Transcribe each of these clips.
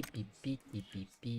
Пи-пи-пи-пи-пи.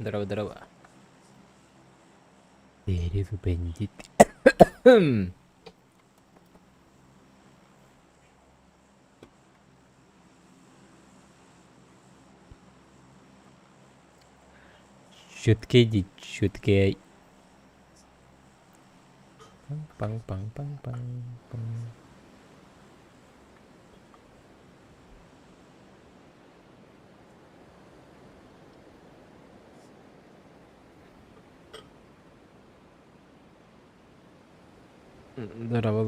Здорово, здорово. Дерево бандит. Чүткэй дии, чүткэй. Паҥ-паҥ-паҥ-паҥ-паҥ. Здорово,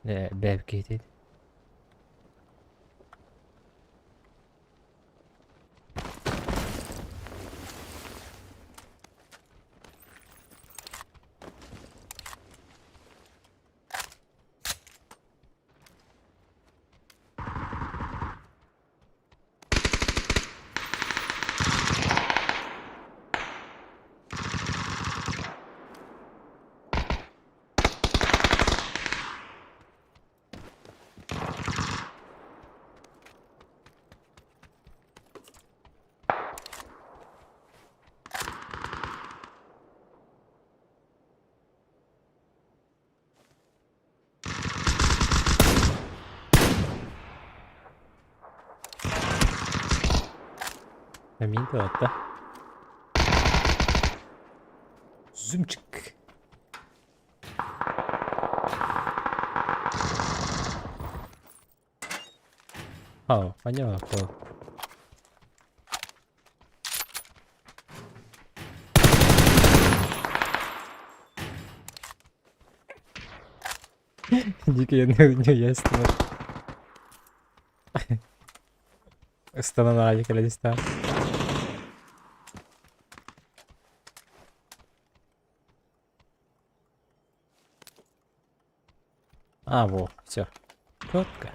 Бэбкиэтит. Мин туотта. Зумчик. А, понятно. Дикий не есть. Ыстанан аайы кэлэн истэҕин. А, во, все. Четко.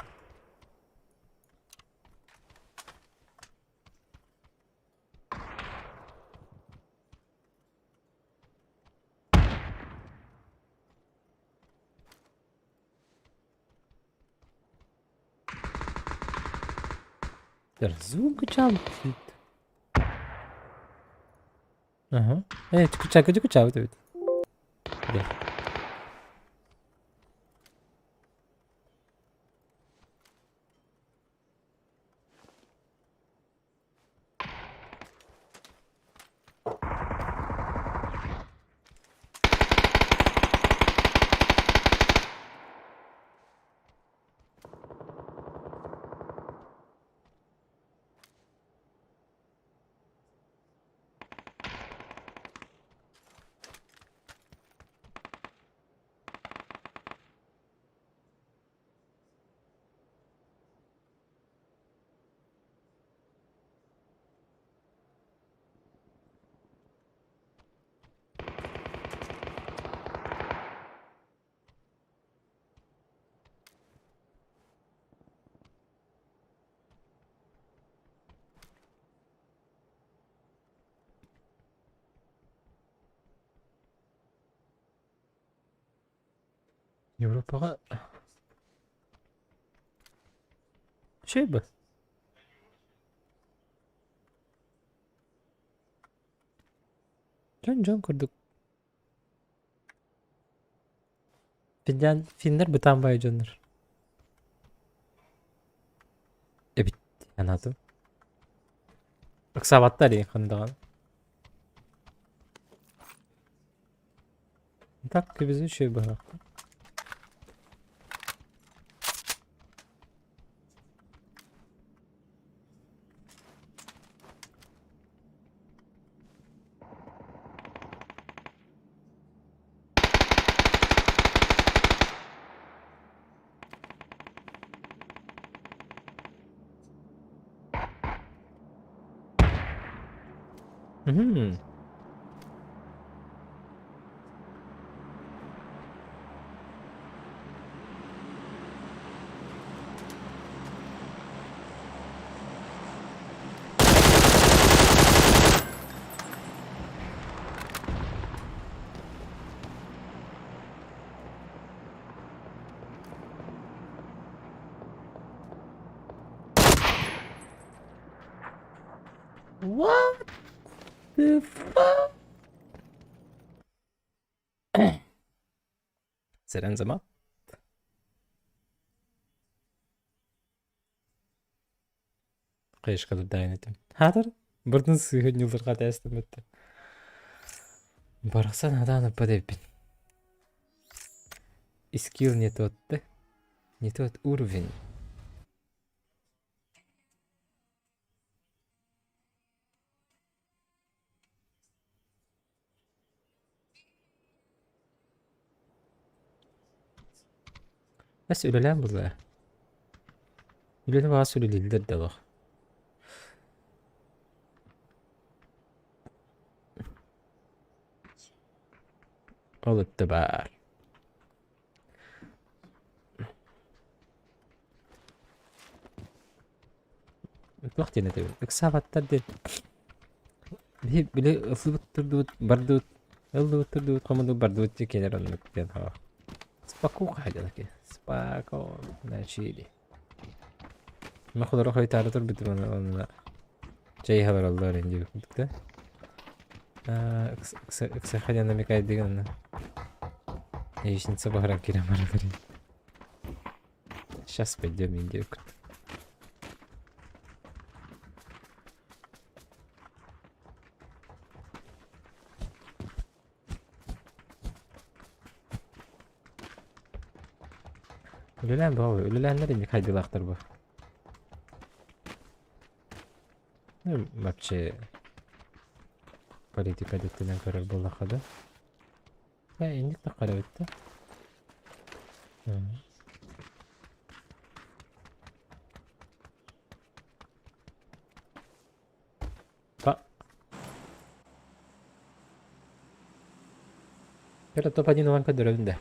Звук чалпит. Ага. Куча эбит. Европаҕа үчүгэй бу. Дьон-дьон курдук. Финлян финнэр бытаан баайы дьоннор. Эбит санаатым. Ыксаабаттар дии ханна даҕаны. Так везучий быһах. Мгм. What the fuck? Сэрэн зама. Кыйышка дайын этим. Хатыр бырдын сыыһы ньылдырҕа тээстим этте. Барахсан хадаан ыппат эбиппин. Скилл не тот, да? Не тот уровень. Эс үлэлээн булла. Үлэни баҕас үлэлииллэр да олох. Ол өттө баар. Туох диэн этэбин? Ыксаабаттар диэн. Биһи били ыллыбыт турдубут, бардыбыт, ыллыбыт турдубут, хомуннубут, бардыбыт диэн кэлэр оннук диэн хаҕа. Спокуха диэн окей. Споко начали. Мен холоро хойутаары турбутум онно чэй иһэ олороллор ин диэбит курдук да. Ыкса диэн намекайдыгын онно. Яичница буһаран киирэн баралар. Сейчас пойдем индейку. Үлэлээн бөҕө, үлэлээннэр инник хайдыылаахтар бу. Ну, вообще политика өттүнэн көрөр буоллахха да. Э, инник да эбит да. Па. Это топ-1 ылан көрдөрөбүн да.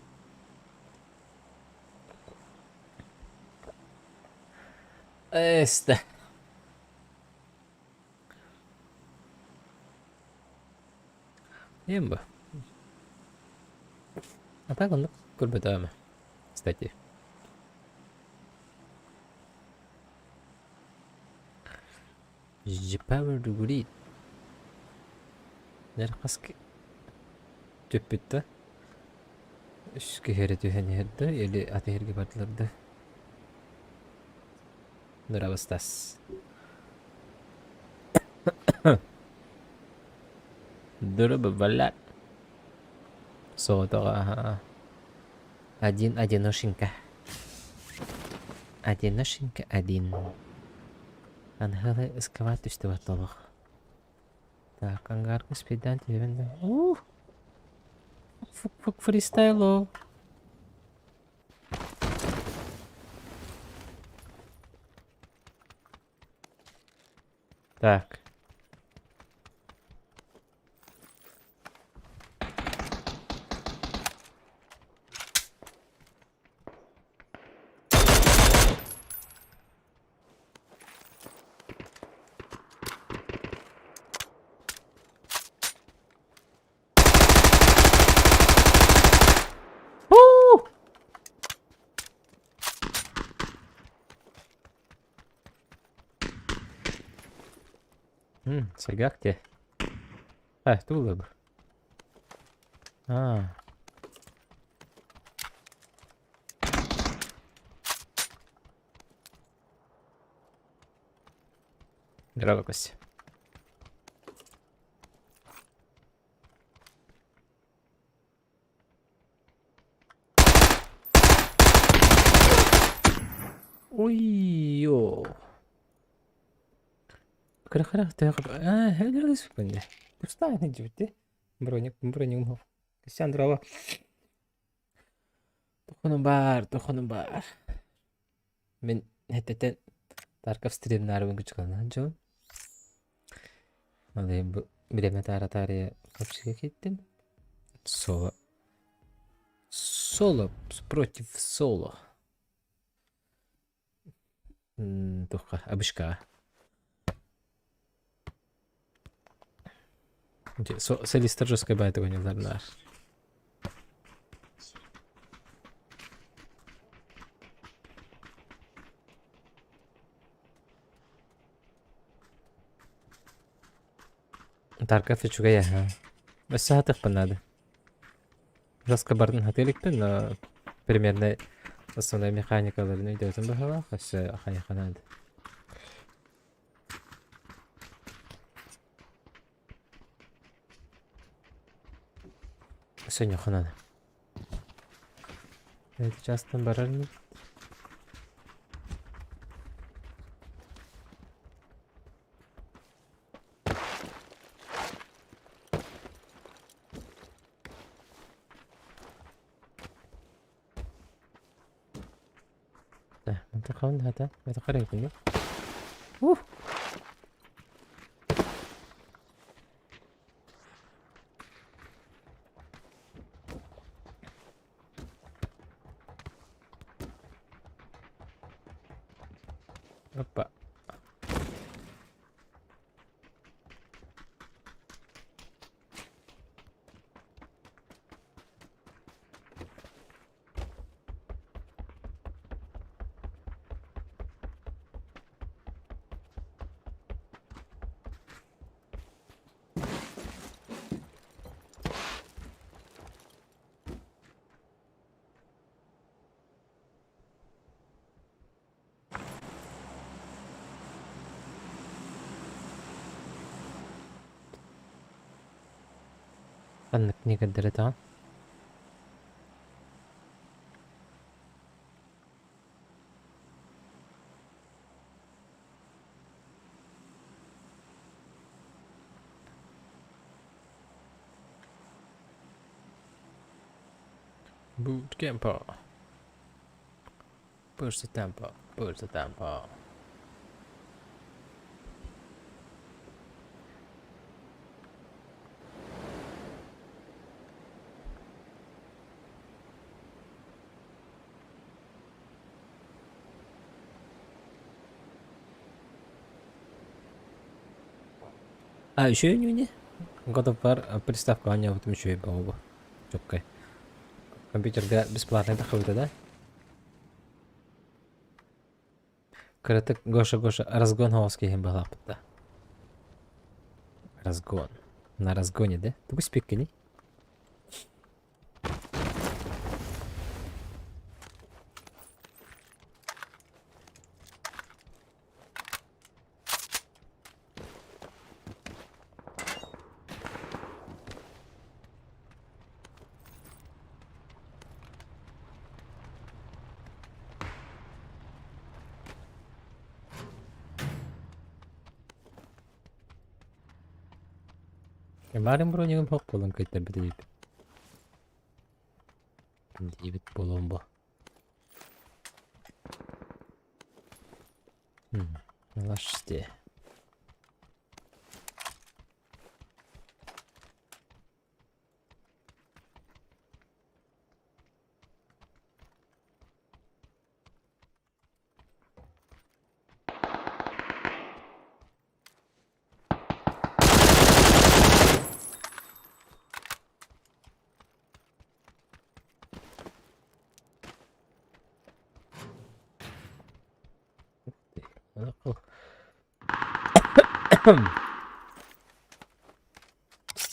Эстэ. Диэн бу. А так оннук көрбөтөҕүм, кстати. Power Grid. Нэр хас түппүт да? Үс киһи эрэ түһэн иһэр да или аты иһэргэ бардылар да? Нырабыстас. Дуру-бывалат. Соҕотоҕо аһаа. Один одиношенька. Одиношенька один. Анхылы ыскабаат түстэ баттолох. Так, ангарка спидан тебен да. Ух! Фук фук фристайло. Так. Уу! Сэргэх дии. Э, тугу бу? Аа. Здорово, Костя. Ой-ё. Кыра-кыра Пустая дии Броник, броник Костян, здорово. Тохону баар, тохону баар. Мин этэтэн Тарков стримнаарыбын күчүкалаан дьон. Ол иһин бу бириэмэ таара-таарыйа хапсыга киирдим. Соло. Соло против соло. Туохха, абышкаҕа. Солистар жесткой баайта гоняллар Тарков үчүгэй аһа. Өссө сатыахпын наада. Жестко бардын сатыы иликпин, но примерно основной механикаларын өйдөөтүм быһыылаах, өссө хайыха наада. Өссө ньохо наада. Это часто барар Мантан хата қарайбын Ух! Опа. Ханнык книга Bootcamp. Push the tempo, push the tempo. А, еще не God of War приставка аня вот еще и было. Чоккай. Компьютерга бесплатно тахыбыта да? Кыратык Гоша Гоша разгон хаос киһин баһылаахпыт да. Разгон. На разгоне, да? Тугу спиккини? Марин бронигын хоқ болон кыйтарбыт диэбит. Диэбит буолуом бу. Лаште.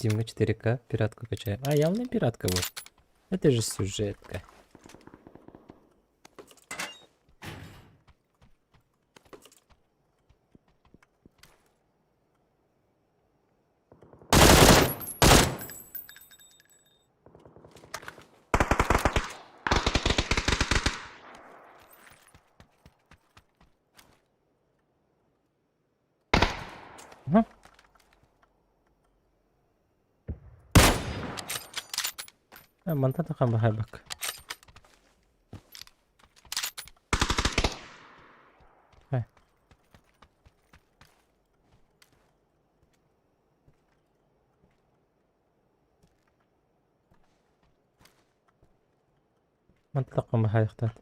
Стимга 4К пиратку качаем. А, явно пиратка вот. Это же сюжетка. Ага. Мантан да хамбаһайбакка. Мантан хамбаһайахтаат.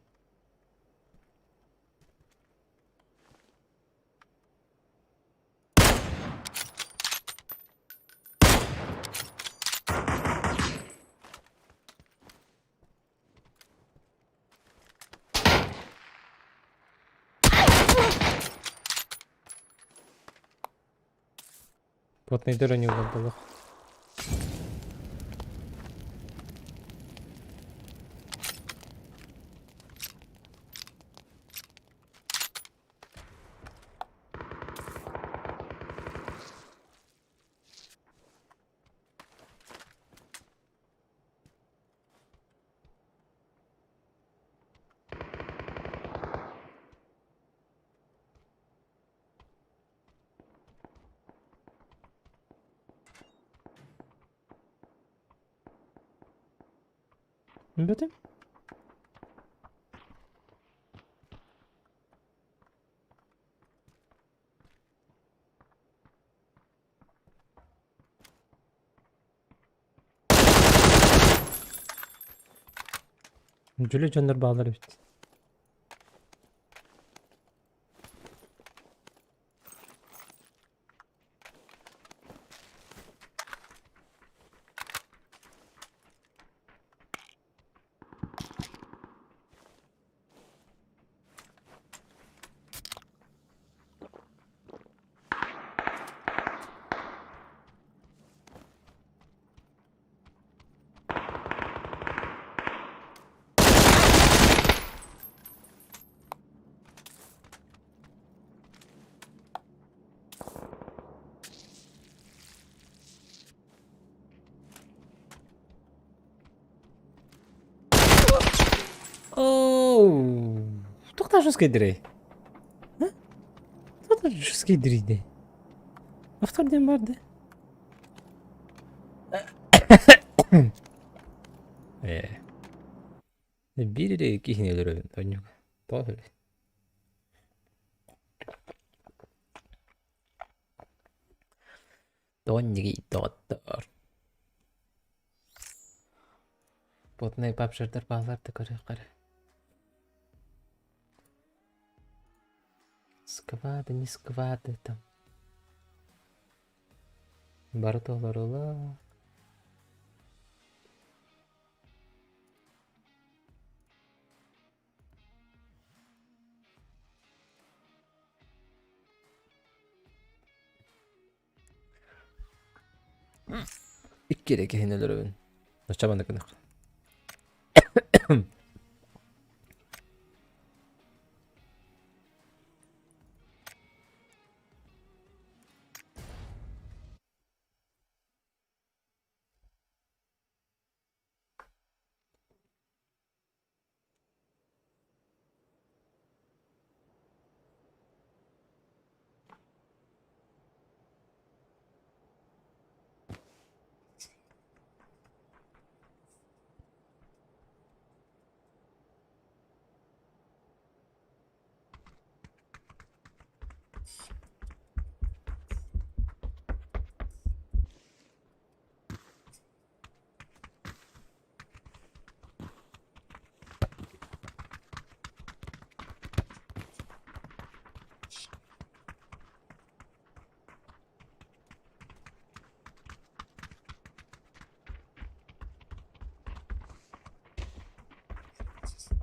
Плотный дыры не было. Bitte? Дьүлэ дьоннор бааллар эбит. Оу, туохтаах жесткай дирей? Туохтаах жесткай дирей Автор диэн баар да? Ээ. Биир эрэ киһини өлөрөбүн, онньук. Тоҕо өлөрөй? Тоҕо доҕоттоор? Плотнай папшердар бааллар да көрүөххэ эрэ. Сквады, не сквады там. Бары толорулар. Икки эрэ киһини өлөрөбүн. Оччо маннык гынах.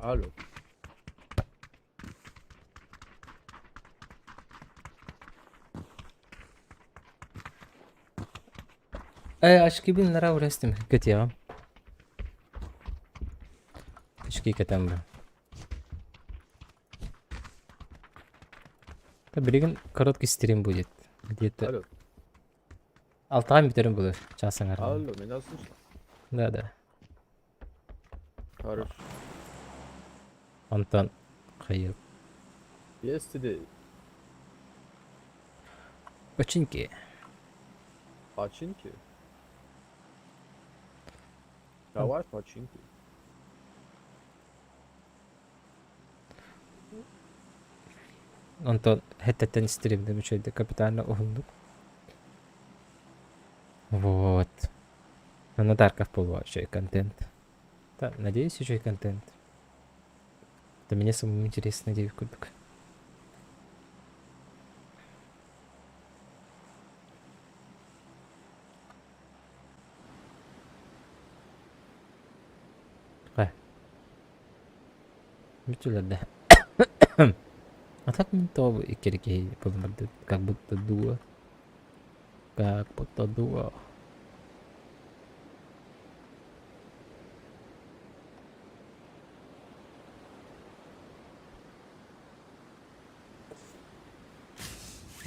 Алло. Очкибин нара урестим кэтиэҕим. Очки кэтэн баран. Да билигин короткий стрим будет. Где-то Алло, алтаҕа бүтэрим буолуо чаас аҥаарынан. алло, меня слышно? Да, да. Хорошо. Онтон хайыы Yesterday, Починки. починки. Давай починки. Онтон хэтэттэн стримним үчүгэйдик капитально уһуннук. Вот. На Дарков буолуо үчүгэй контент. Да, надеюсь, үчүгэй контент. Это мне самому интересно диэбит курдук. Э. Бүтүлэрдэ. А так мин тоҕо иккири киһи буолан как будто дуо. Как будто дуо.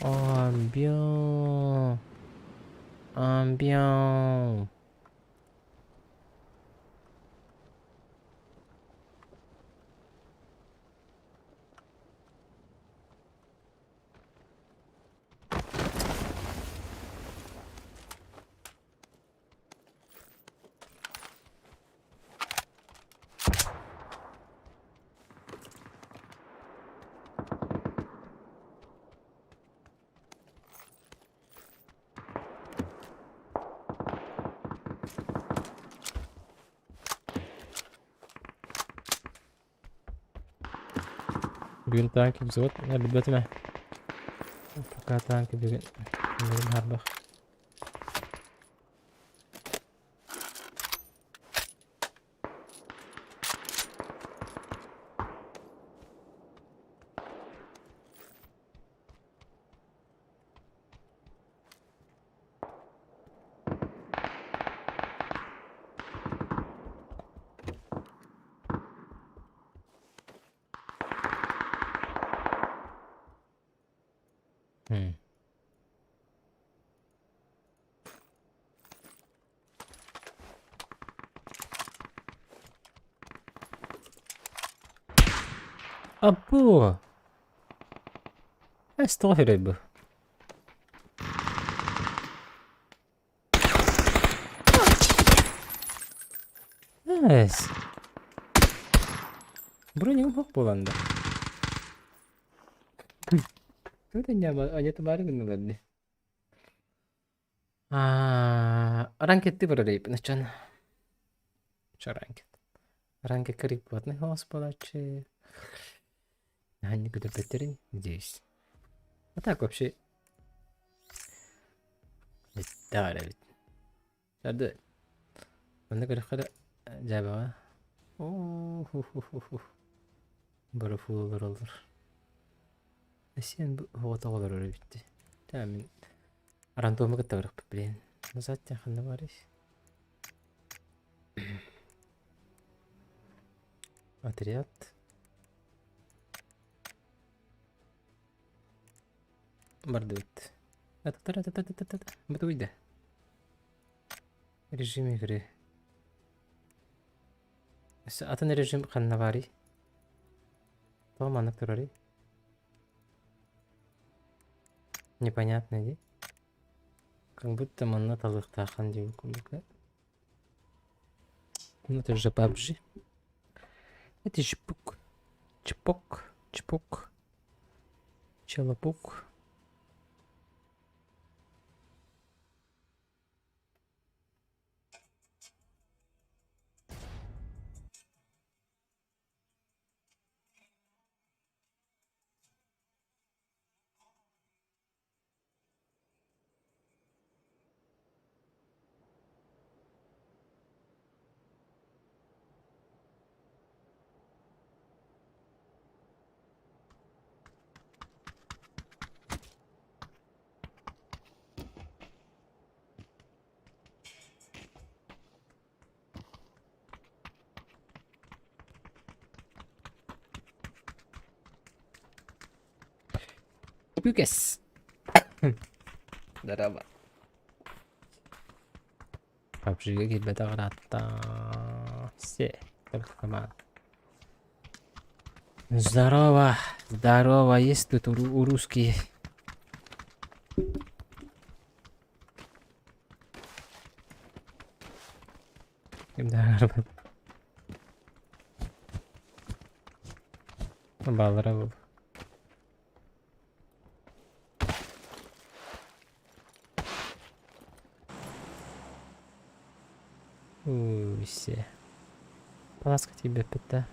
Амбион. Амбион. Бүгүн танки взвод билбэтим ээ. Пока танки бүгүн бүгүн харбах. Або! Эс тоҕо үһүрэй бу? Эс. Бронигым суох буолан да. Тута аньатымаары гыннылар дии. Ранкетти барар начан. Чо ранкет. Ранкетка репортный голос буолааччы. Наһаа көтөрбөттөрүн, надеюсь. А так вообще Бүттэ эбит. Сарды. Манна көрөххө да дьаабаҕа. Оо Бары фул олороллор. Сен бу оҕото олорор эбит. Та мин рандому кытта барыахпыт блин. Назад ханна барый? Отряд. Бардыбыт. Бутуйда. Режим игры. Атын режим ханна баарый? Тоҕо маннык турарый? Непонятно дии. Как будто манна талыахтааххын диэбит курдук э. Ну это же PUBG. Это чпук. Чпок. Чпок. Челопук. Күкэс. Здорово. PUBG-га киирбэтэх ыраатта. Все, только команда. Здорово, здорово, есть тут у русские. Ким да Баллара был. Уй-се. Паласка тиийбэппит да.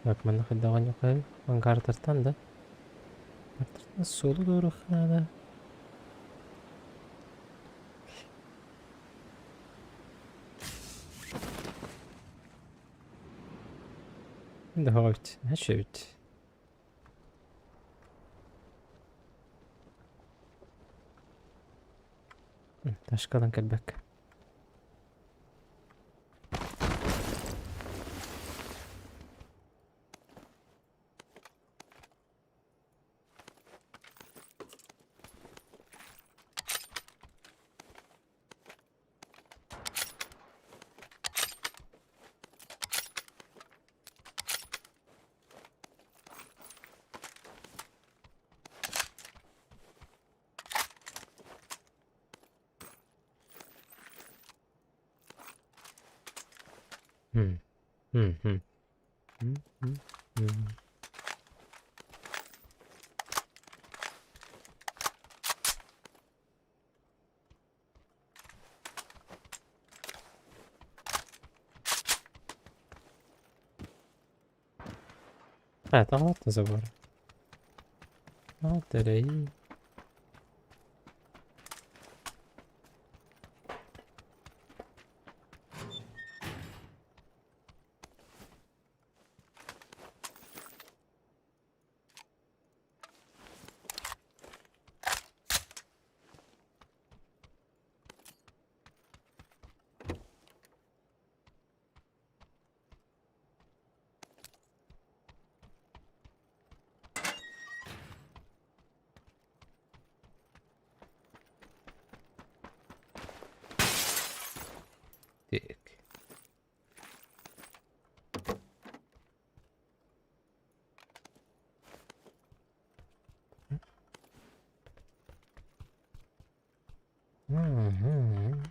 Так, манна хайдах оонньуоххайый? Ангардартан да? Ангардартан суолу туоруохха наада. Давайте, начать. Ташкадан кэлбэккэ. М. Мгм. М, м, м. А, там вот забор. Вот и. Так. Мгм.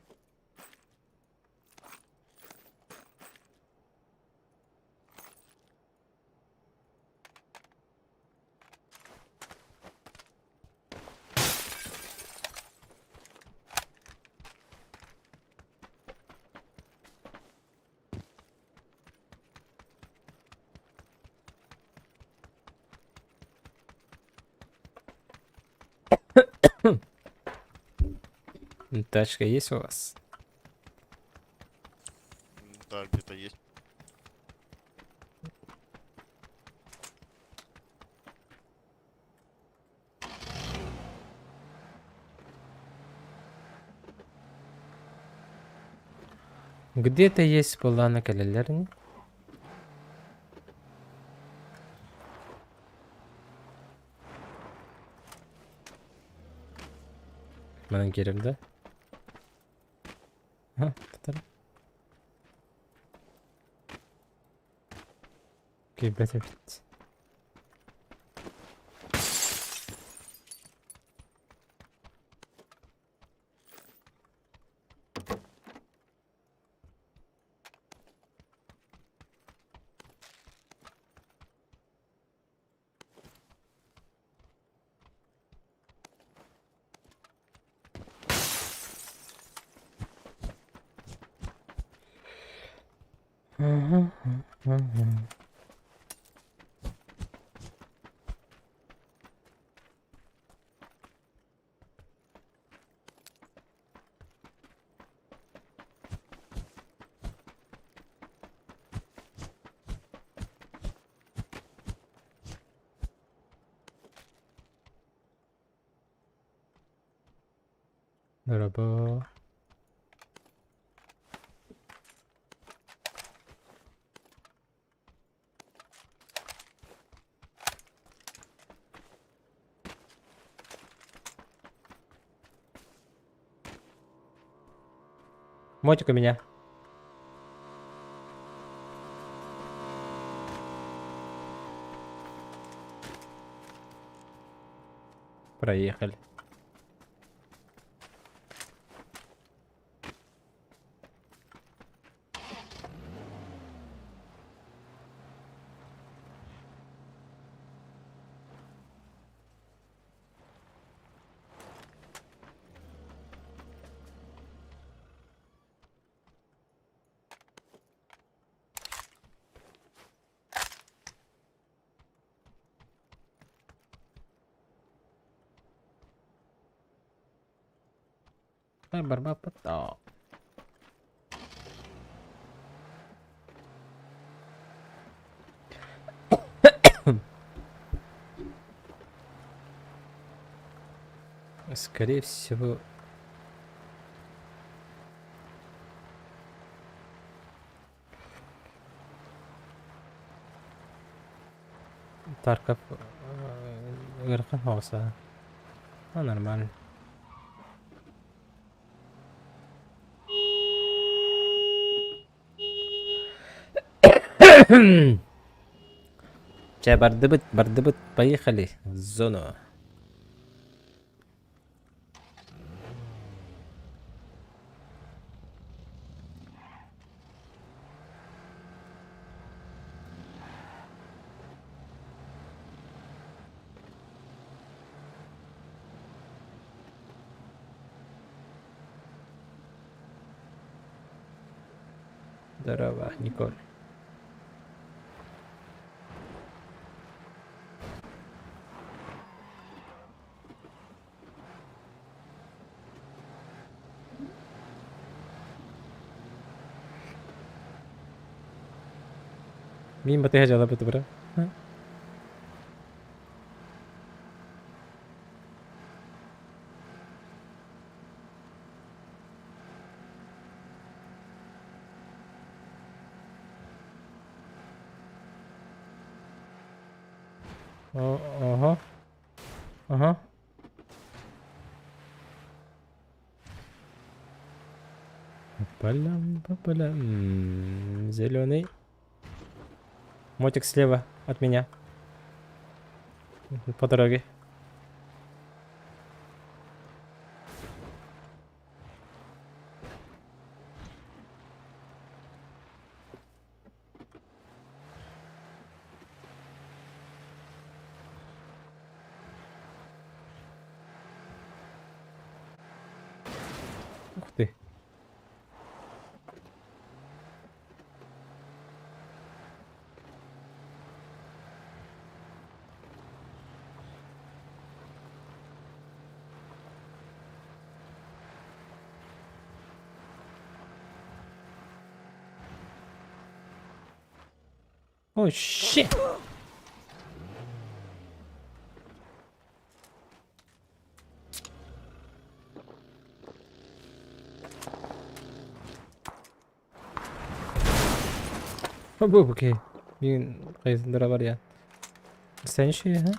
Тачка есть у вас? Да, где-то есть. Где-то есть буоллаҕына кэлэллэр ини. Манан киирэм да? А, тутар. Киирбэт эбит. Мгм. Дорообо. Мотик у меня. Проехали. Барбаппыт. Скорее всего, Тарков ыарахан соҕус. А нормально. Чэ, бардыбыт, бардыбыт, поехали в зону. Здорово, Николь. Мин батыһа дьалабыт бра. Ага. Ага. Полям, по полям. Зеленый. Мотик слева от меня. По дороге. Ух ты. Oh shit! Окей. Мин хайсындыра бар я. Настоящий, ага.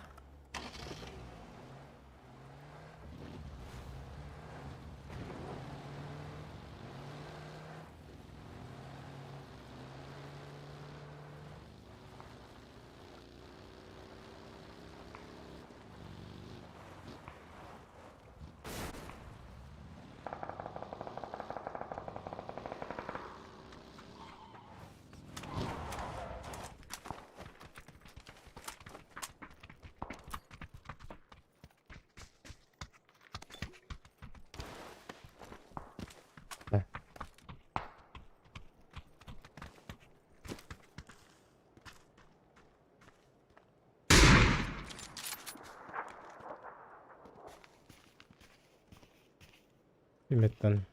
Иметтэн.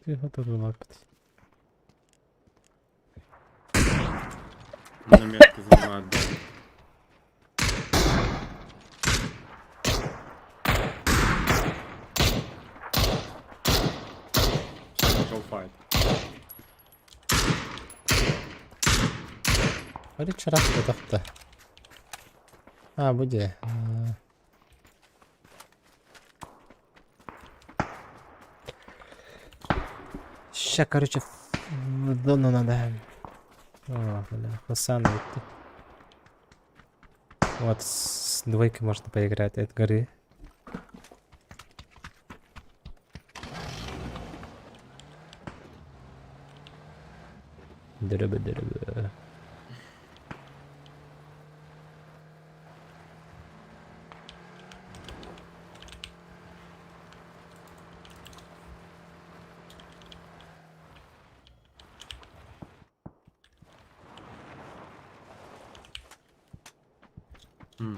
Тыһа турулаппыт. На метку зона отдали. Бары чараас бытахта. А, бу дьэ. Ща, короче, в зону надо. О, бля, Хасан выйти. Вот, с двойкой можно поиграть от горы. Дырыбы-дырыбы.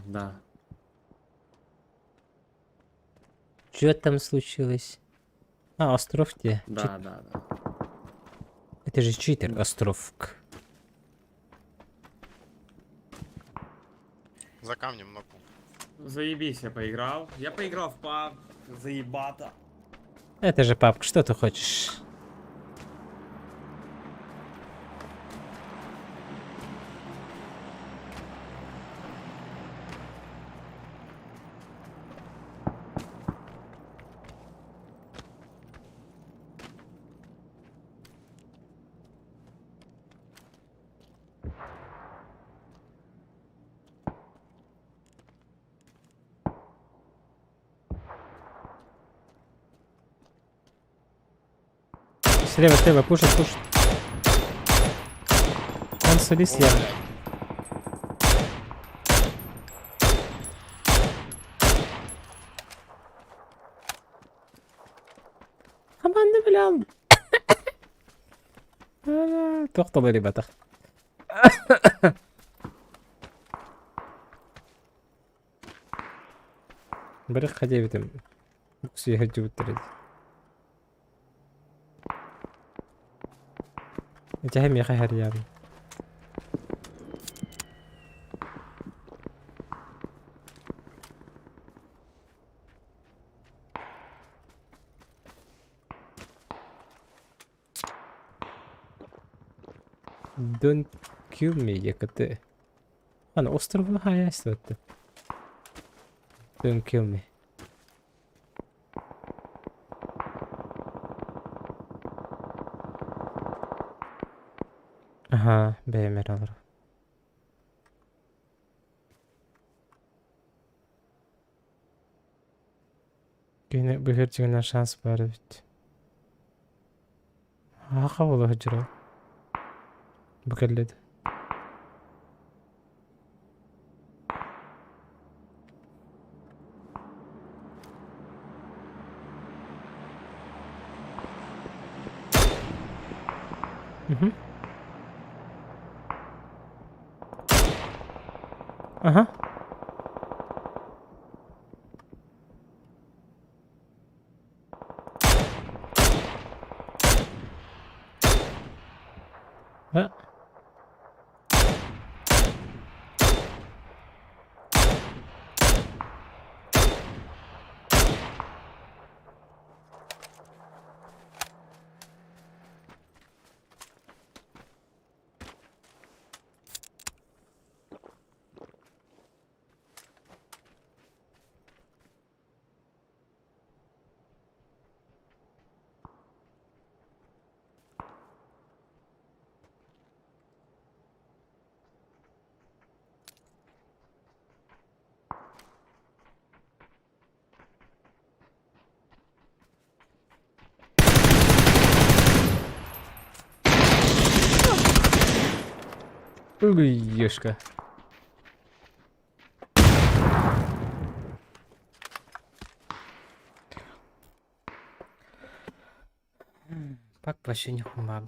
Да. Что там случилось? А, остров те. Да. Это же читер, островк. За камнем ногу. Заебись, я поиграл. Я поиграл в паб. Заебато. Это же папка, что ты хочешь? Слева, слева, пушит, пушит. Он сули слева. Команда, бля. Тохтолы, ребята. Бары хадебитим. Сүйэһэ Итиһэ миэхэ хэрийээн. Don't kill me, якоты. Аны острова хаяйствует. Don't kill me. Аха, бэйэмэр олорор. Кини быһыр дьиҥинэн шанс баар эбит. Ааха буола сылдьар Бу кэллэ Мгм. Ага. А? Ешка. Пак вообще не хума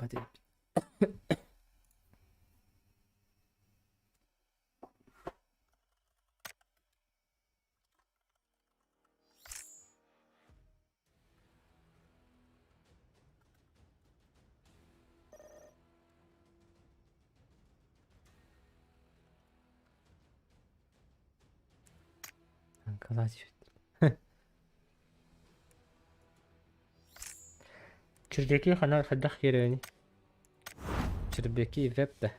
Червяки хана хайдах кирэни. Червяки веб да.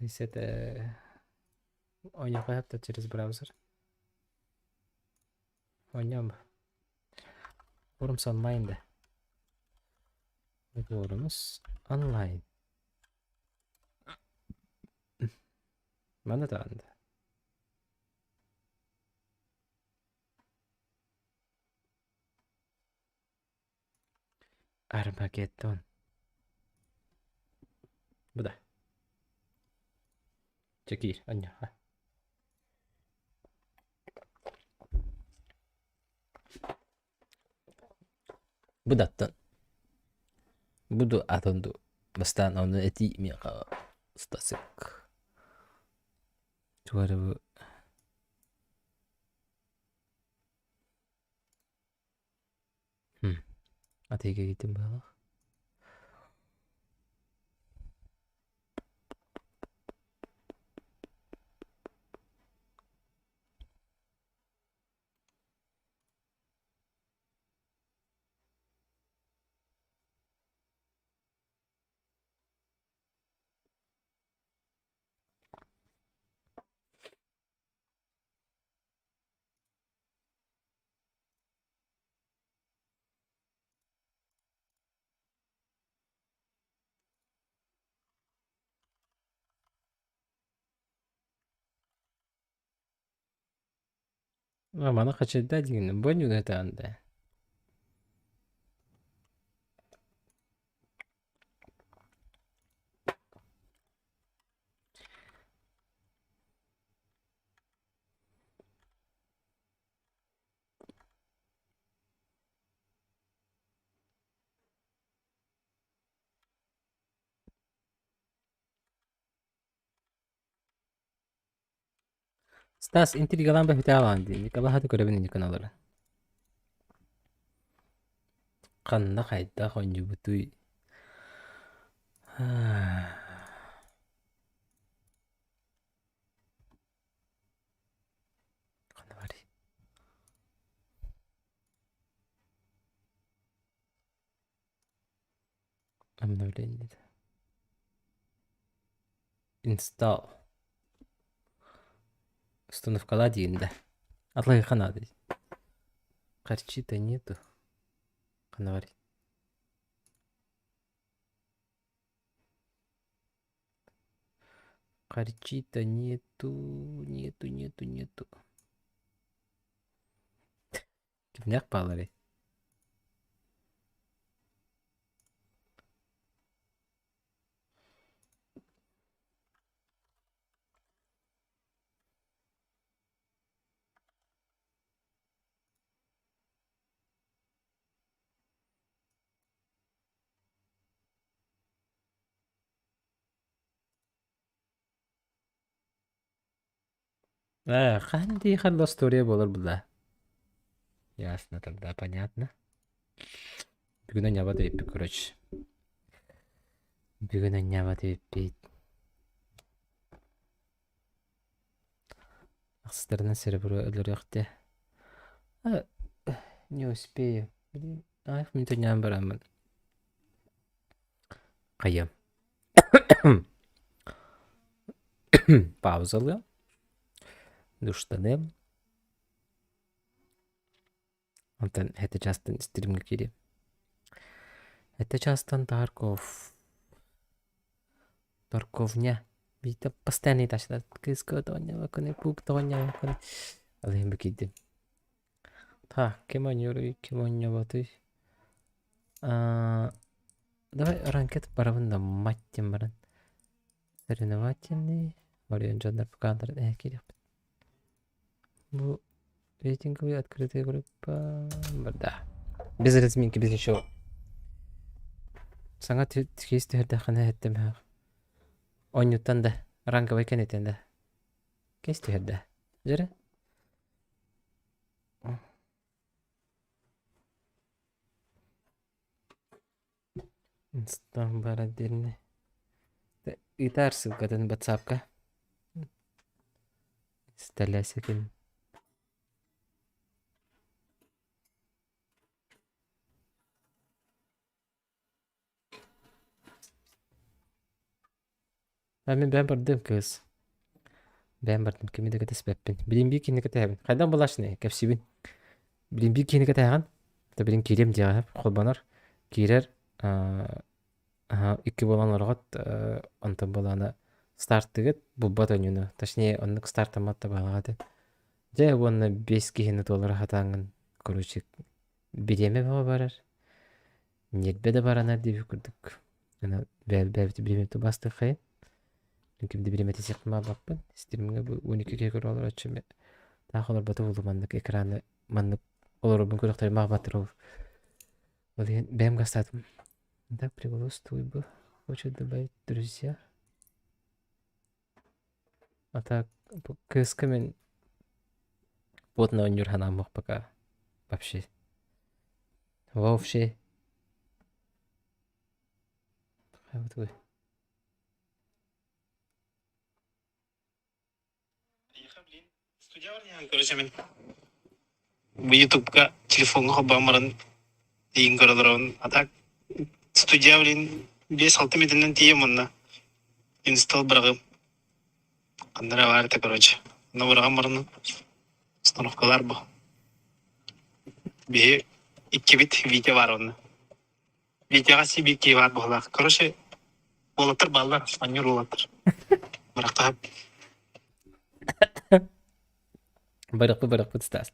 То есть это оонньуохха сөп да через браузер. Оонньоом. Forums онлайн да. Forums онлайн. Манна даҕаны да. Армагеддон. Бу да. Чэ киир, анньаха. Бу даттан. Бу ду атын ду. Бастаан ону этии миэхэ Стасик. Тугу эрэ бу Атыыга киирдим быһыылаах. Маны хачайдаа диигин бу ньугатаан да. Стас интригалаан бэһитэ дии. Николаһы көрөбүн Никоналары. Ханна хайдах оонньуубутуй? Ханна барый? Обновление. Install. Установкалаа диин да. Атлайха надо. Харчи-то нету. Ханна барый? Харчи-то нету, нету, нету, нету. Кимнээх бааларый? Ээ, хаһан дии ханна история буолар буолла? Ясно тогда, понятно. Бүгүн анньаба эппит, короче. Бүгүн анньаба эппит. Ахсыстарынан серебро өлөрүөхтэ. А, не успею. Блин, ах, мин төннөөн бараммын. Хайа. Паузалыам. Душтаныам. Онтон это частан стримҥэ киириэм. Это частан Тарков. Торговня. Биитэ постоянно этажда кыыска тоонньообоккун, пуук тоонньообоккун. Ал иһин бу киирдим. Так, ким оонньууруй, ким оонньооботуй? А, давай ранкет барабын да мать диэн баран. Соревновательный. Орион дьоннор пукааннарын э киириэхпит. Бу рейтинговый открытая группа. Да. Без разминки, без ничего. Саҥа киис түһэрдэххинэ эһэттим Оонньууттан да, ранговай кэнниттэн да. Киис түһэрдэ. Дьэрэ. Инстаграм баар отдельный. Ыытаар ссылкатын ватсапка. Инсталлясикин. А мин бэйэм бардым кыыс. Бэйэм бардым кими да кэтэспэппин. Билин биир киһини кэтэһэбин. Хайдах булааччыный? Кэпсиибин. Билин биир киһини кэтэһэҕин. Это билин киириэм диэҕэ холбонор. Киирэр аһа икки буолан олороҕут онтон буолаана стартыгыт булбат оонньууну. Точнее оннук стартаммат да баҕалаах этэ. Дьэ уонна биэс киһини туолара сатааҥҥын короче бириэмэ бөҕө барар. Ньиэрбэ да баранар диэбит курдук. Аны бэйэбит бириэмэбитин бастыаххайын. Ким да бириэмэтин сиэхпин баҕарбаппын. Стримҥэ бу 12 киһи көрө олороччу таах олорбото буолуо маннык экраны маннык олорорбун көрүөхтэрин баҕарбаттар ол. Ол иһин бэйэм гастаатым. Да, приголосствуй бы. Хочет добавить друзья. А так, кыыска мин плотно оонньуур санааммах пока вообще. Вообще. Короче, мин бу ютубка телефоҥҥа холбоон баран тиийэн көрө олоробун. А так студия блин 5-6 метринэн тиийэм уонна инсталл быраҕыам. Ханна эрэ баар этэ короче. Онно быраҕан баран установкалар бу. Биһи иккибит Витя баар онно. Витяҕа сибиикки баар быһыылаах. Короче, уолаттар бааллар, оонньуур уолаттар. Бырахтаһап. Барыхпыт барыхпыт Стас.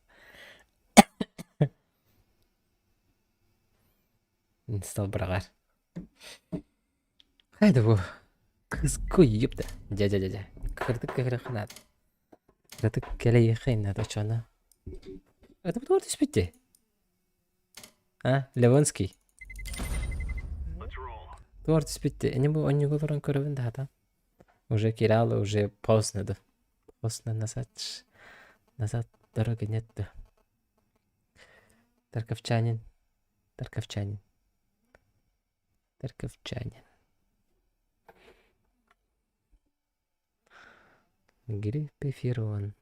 Инсталл быраҕар. Хайда бу? Кыска ёпта. Дьэ-дьэ-дьэ. Кырдык кыһырыхха наада. Кыратык кэлэйиэххэ наада оччоҕуна. Это тугар түспүт А, Левонский. Тугар түспүт Ини бу онньуга олорон көрөбүн да хата. Уже киралы уже поздно да. Поздно назад. Назад дороги нет да. Тарковчанин. Тарковчанин. Тарковчанин. Гриппеферон.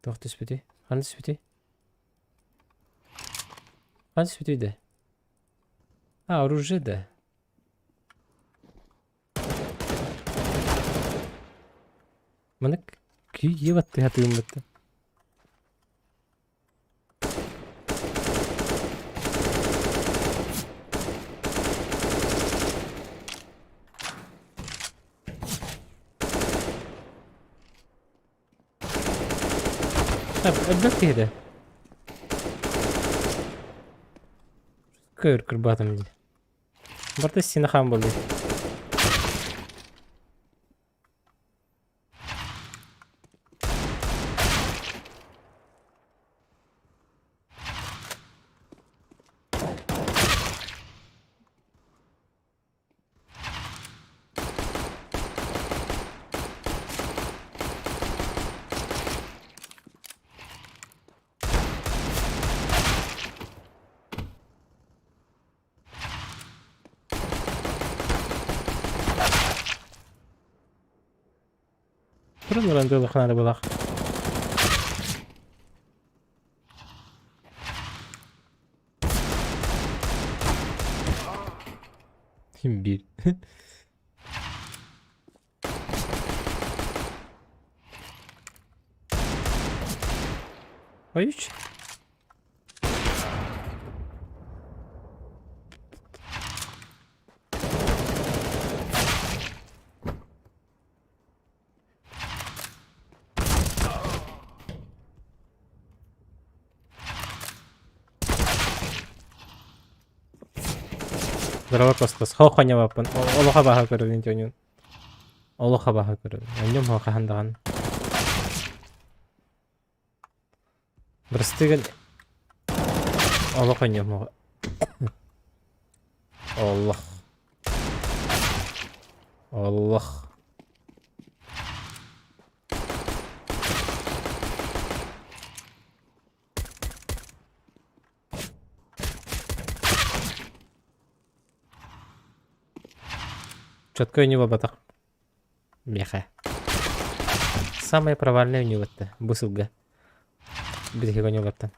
Туох түспүтүй? Ханна түспүтүй? Ханна түспүтүй да? А, оружие да. Маннык күйе баттыһа тыыммыт. Элбэх киһи да. Көр кырбаатым дии. Барыта сине хаан буолла. Туран ылан дьоллоххунаада булах. Ким биир. Ой, үч. Здорово, Костас. Хо-хоньабаппын. Олоха баха көрөбүн дьонун. Олох абаһа көрөбүн. Онньум суох хаһан даҕаны. Бырастыы гын. Олох онньум суох. Олох. Олох. Четко не буолбатах. Миэхэ. Самое провальное у него это бу сылга. Биһиги оонньуулартан.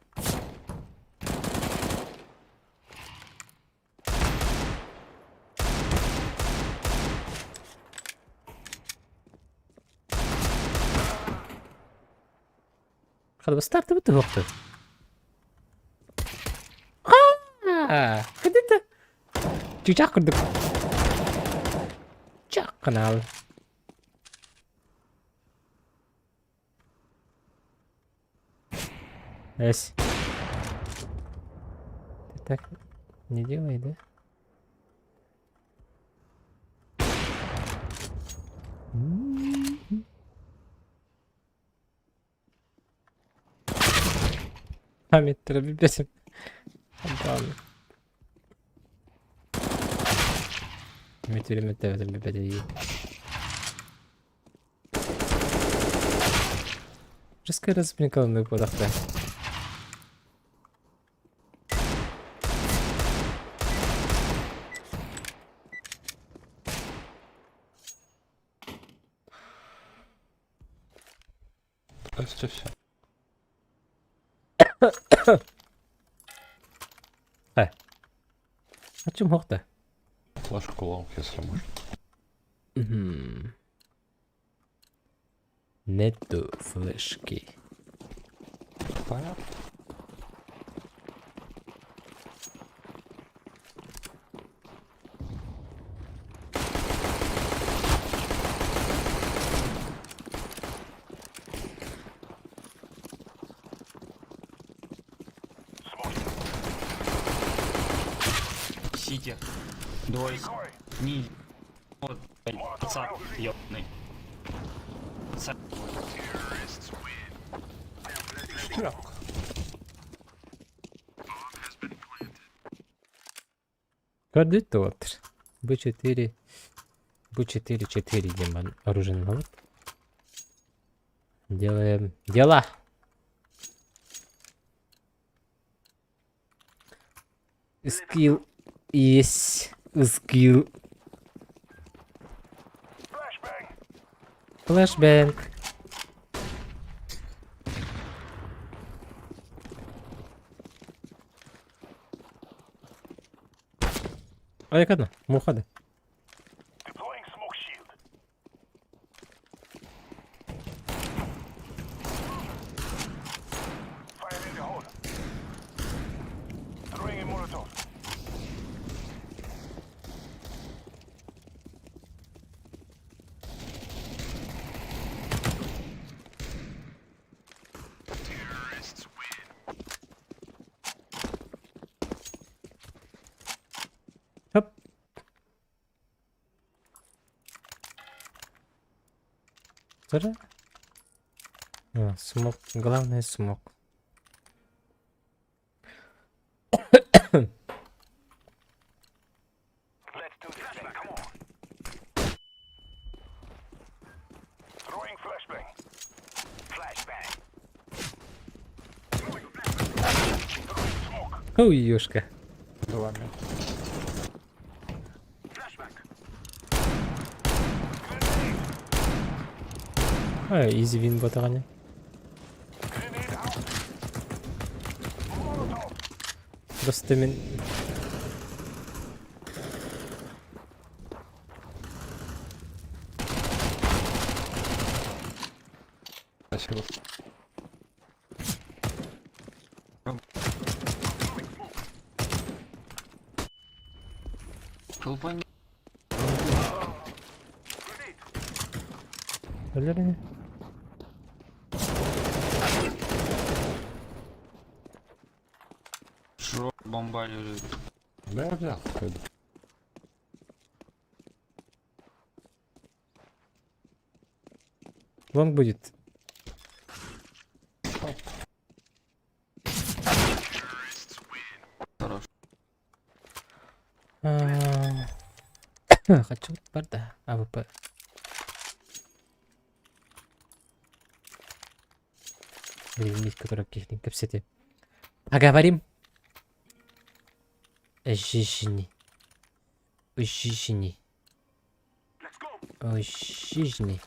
Хата стартыбыт туһуохтун. Аа, кэдэтэ. Чычах курдук. Чах канал. Эс. Ты так не делай, да? Память бесит. Жескай размекалны кодахта. Кажется, все. А чем хохта? Флешку long, если можно. Мгм. Нету флешки. Понятно. Сити. Двое. Не. Вот, блядь, пацан, ёбаный. Пацан. Тряпка. Кредитор. Б4. Б4, 4, Дима. Оружие на вот. Делаем дела. Скилл есть. Скилл. Флэшбэнг. А як одна? Муха да. Хоп. Тоже? А, смог. Главное смог. Ой, ёшка. Два метра. А, easy win буоллаҕа. Просто мин... Спасибо. Колпань. Өлөр Шо, бомба лежит. Да я взял. Пойду. Long будет. Оп. Хорош. А, Хочу барда. АВП. Или который кихлин кэпсэтиэ. Поговорим. О жизни. О жизни. О жизни.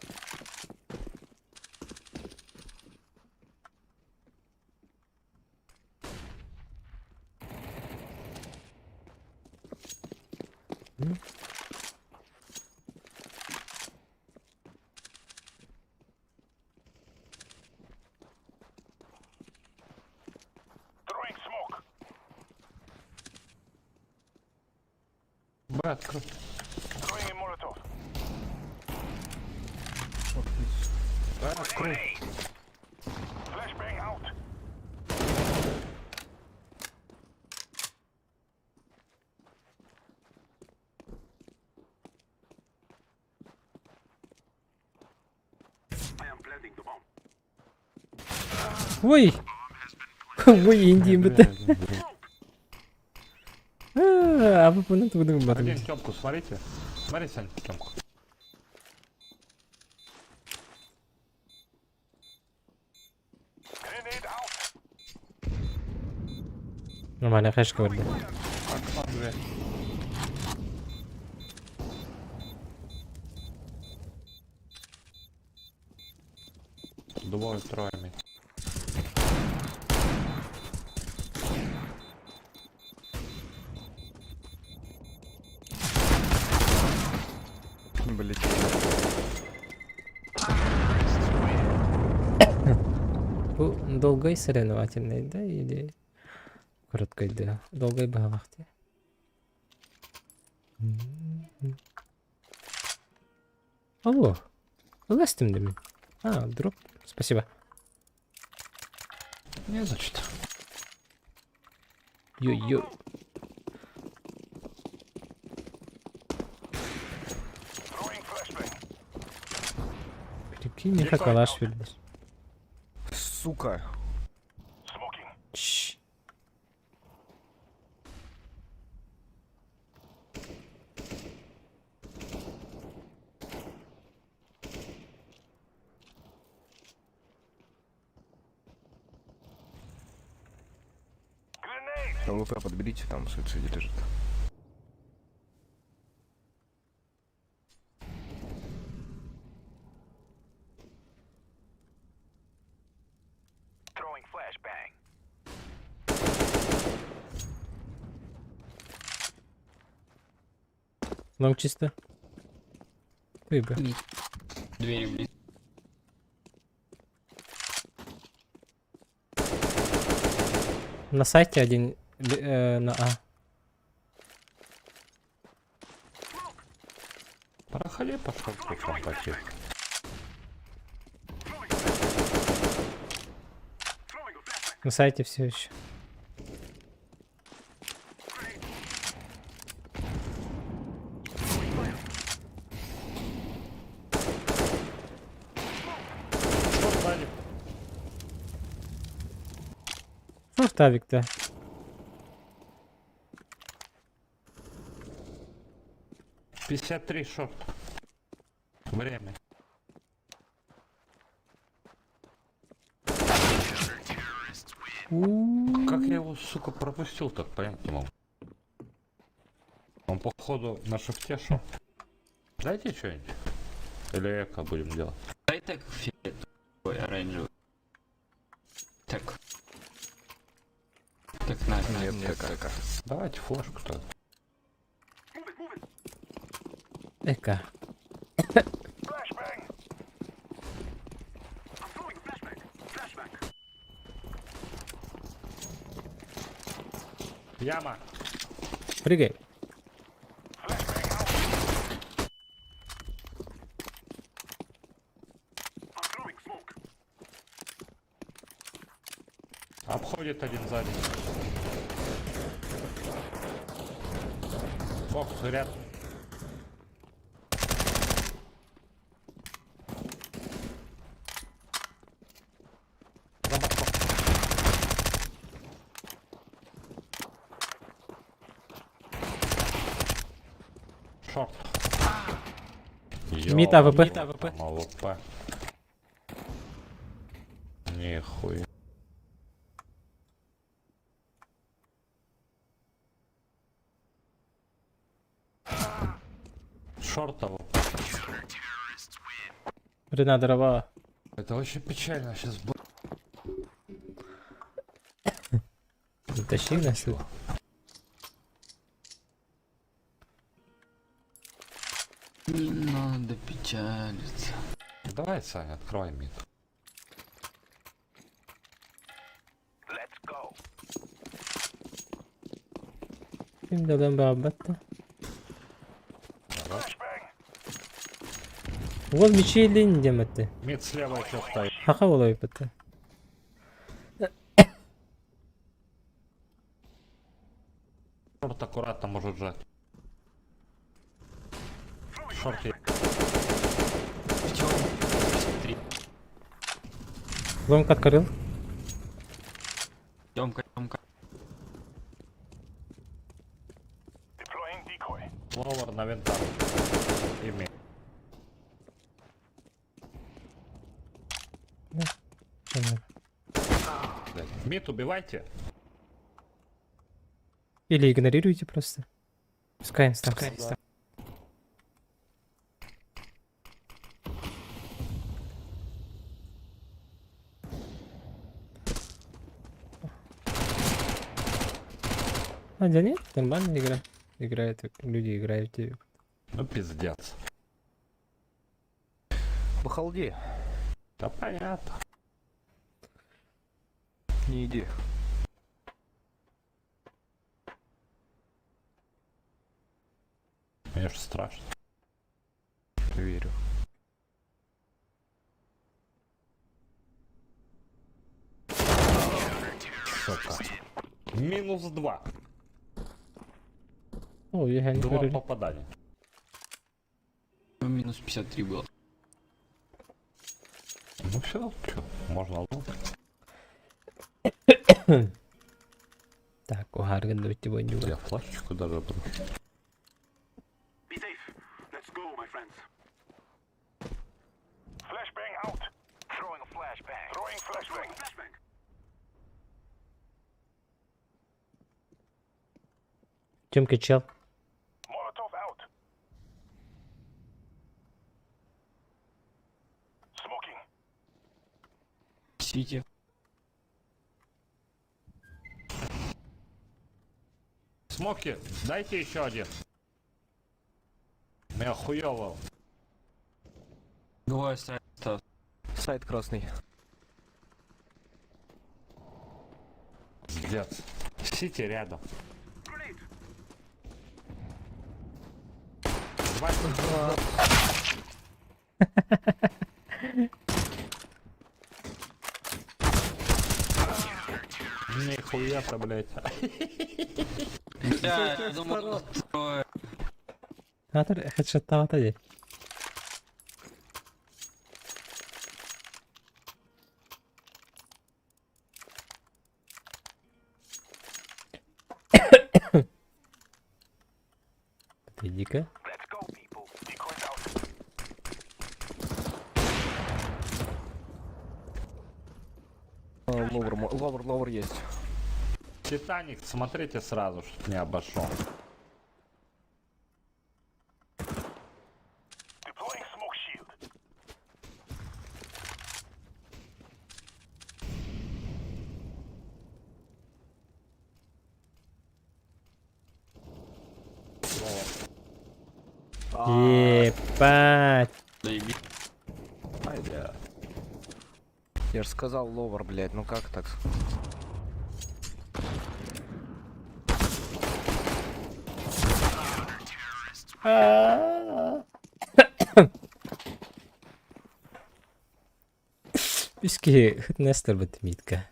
Б открыт. Б открыт. Ой! Ой, Индия бит. А вы поняли, куда мы Один Тёмку, смотрите. Смотри, Сань, Тёмку. Нормально, хэшка көрдө. Окно дверь. Двое, трое. Блять. Бу долгой соревновательный, да, или короткой, да? Долгой баҕалаах дии. Алло. Ыластым да мин. А, дроп. Спасибо. Не значит. Йо-йо. Прикинь, миэхэ калаш биэрдилэр. Сука. Чш. АВП подберите, там в суициде лежит. Long чисто. Выбор. Двери, блин. На сайте один на А. Проходи, пошел, там потихо. На сайте все еще. Что сзади? Ну, тавик-то. 53 short. Время. Как я его, сука, пропустил, так понять не могу. Он, походу, на шифте шел. Дайте что-нибудь. Или эко будем делать. Дай так фиолетовый, оранжевый. Так. Так, на, на. Нет, ТК. Давайте флешку тогда. Эка. Яма! Прыгай. Обходит один сзади. Фокс, ряд. За бортом. Short. Mid АВП. Mid АВП. АВП. Нихуя. Short АВП. Рена дрова. Это очень печально сейчас будет. Тащи нас тут. Давай, Саня, открывай мид. Ким да ылыан баҕарбат да. Уол мичилин диэн этэ. Мид слева еще стоит. Хаха буолайбыт. Шорт аккуратно может жать. Шорт е- Три. Ломка открыл. Демка, Демка. Lower на винтах. И mid. Блядь. Mid убивайте. Или игнорируйте просто. Пускай им став. А, да нет, нормальная игра. Играют, люди играют. Ну пиздец. Бахалди. Да понятно. Не иди. Мне же страшно. Верю. Сука. Минус два. О, я не Два говорю. попадания. Ну, Минус 53 было. Ну все, что, можно лук. Так, уһааргын да битти бойнуга. Я флешечку даже брошу. Тёмка чел. Сити. Смоки, дайте еще один. Меня хуёво. Двое сайта. Сайт красный. Пиздец. CT рядом. Два. Нихуя-то, блядь. Бля, я думал, трое. Атыр хедшоттаабата дии. Иди-ка. А, Lower, lower, lower есть. Титаник, смотрите сразу, чтоб не обошел. Ебать. Заеби. Ай, бля. Я же сказал lower, блядь, ну как так? Үс киһи Нестор бит мидка.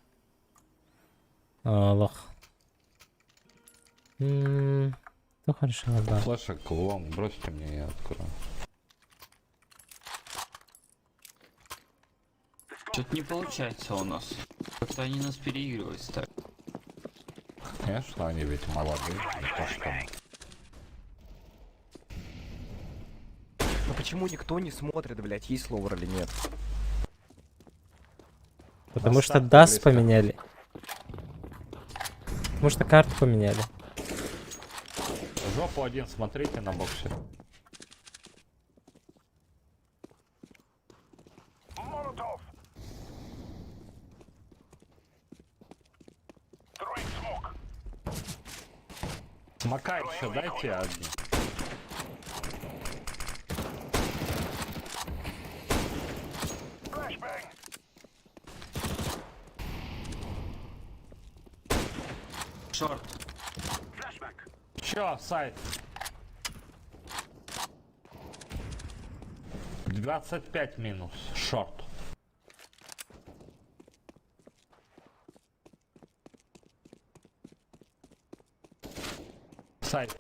Олох. Ну хорошо, да. Флешек long, бросьте мне, я открою. Что-то не получается у нас. Как-то они нас переигрывают так. Конечно, они ведь молодые, не то что мы. Ну почему никто не смотрит, блядь, есть lower или нет? Потому На что старте DAS близко. поменяли. Потому что карту поменяли. Жопу один смотрите на боксе. Смока еще дайте одну. Short. Чё, сайт? 25 минус. Short. Сайт.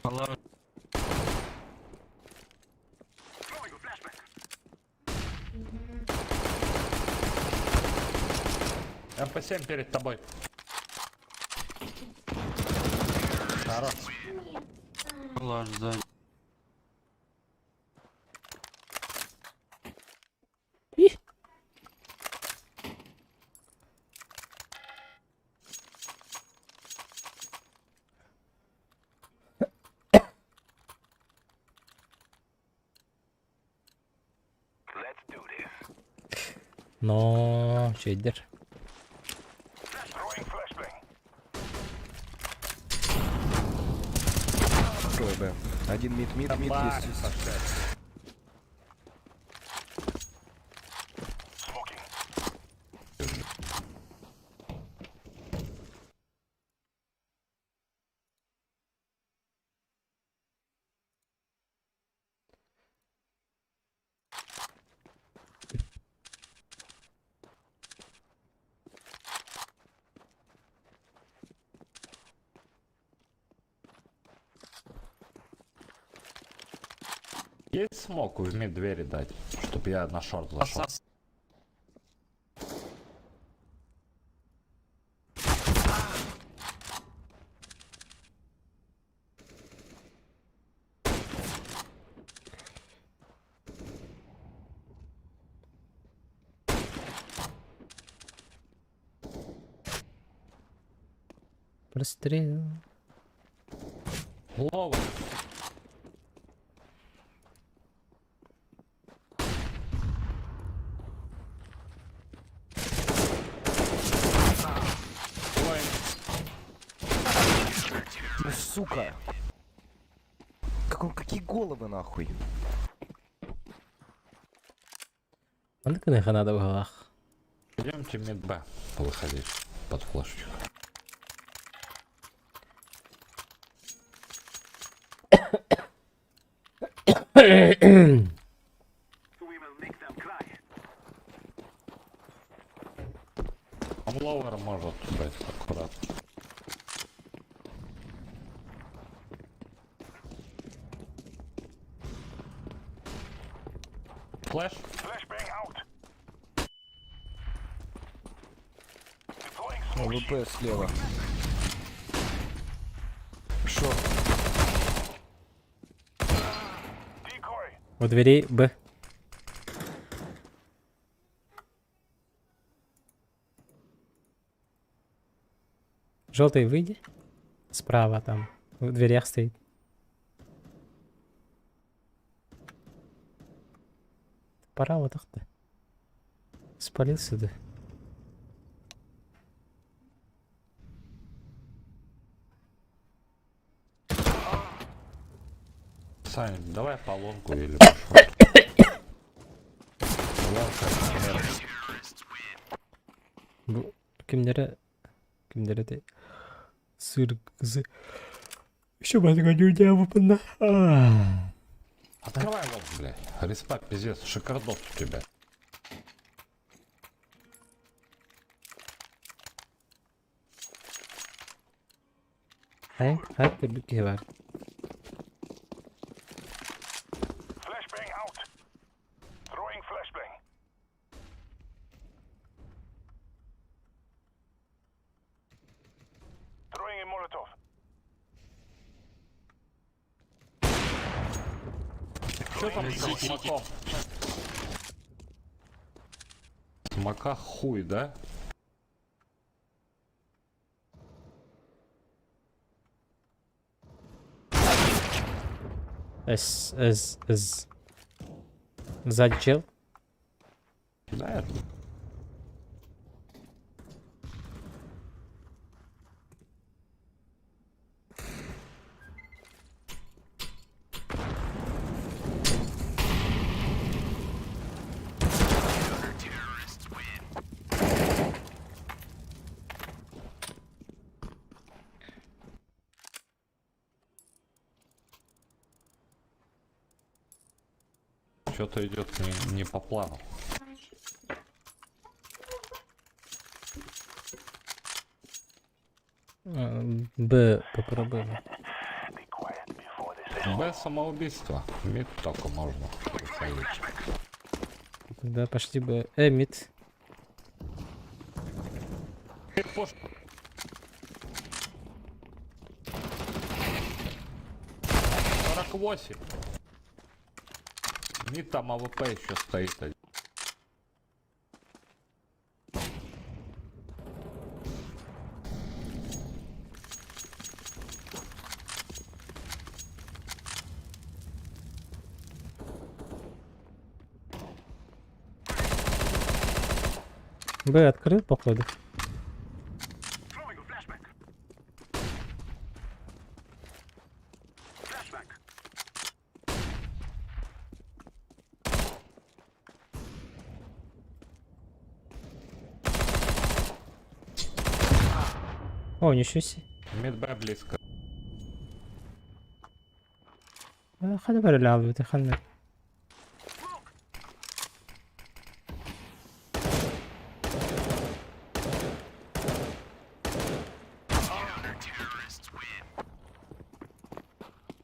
Аллах. МП7 перед тобой. Хорош. Аллах сзади. Но чейдер. Трое Б. Один mid, mid, mid Бак, есть. пошли. Есть smoke в mid двери дать, чтоб я на short зашел? Асас. Прострел. Лова. Ой, Ну, сука! Как он, какие головы нахуй? Маннык надо в головах. Идемте mid Б выходить под флешечку. Он lower может брать аккуратно. Flash? ВП слева. Short. У дверей Б. Желтый, выйди. Справа там. В дверях стоит. Пора вот так-то. Спалился, да. Саня, давай по лонгу или по short у. Long, например. Бу кимнере кимнере те сыргызы. Еще бы не Открывай long, блядь. Респа, пиздец, шикардос у тебя. Хай, хай, ты бар. Что там с смоком? Смока хуй, да? С, С, С. Сзади чел. Да, Что-то идет не по плану. Б попробуем. Б самоубийство. Mid только можно выходить. Тогда пошли Б. Mid. Push. 48. Mid там АВП еще стоит. Один. Б открыл, походу. О, ничего себе. Mid Б близко. خلي بالي العب خلنا.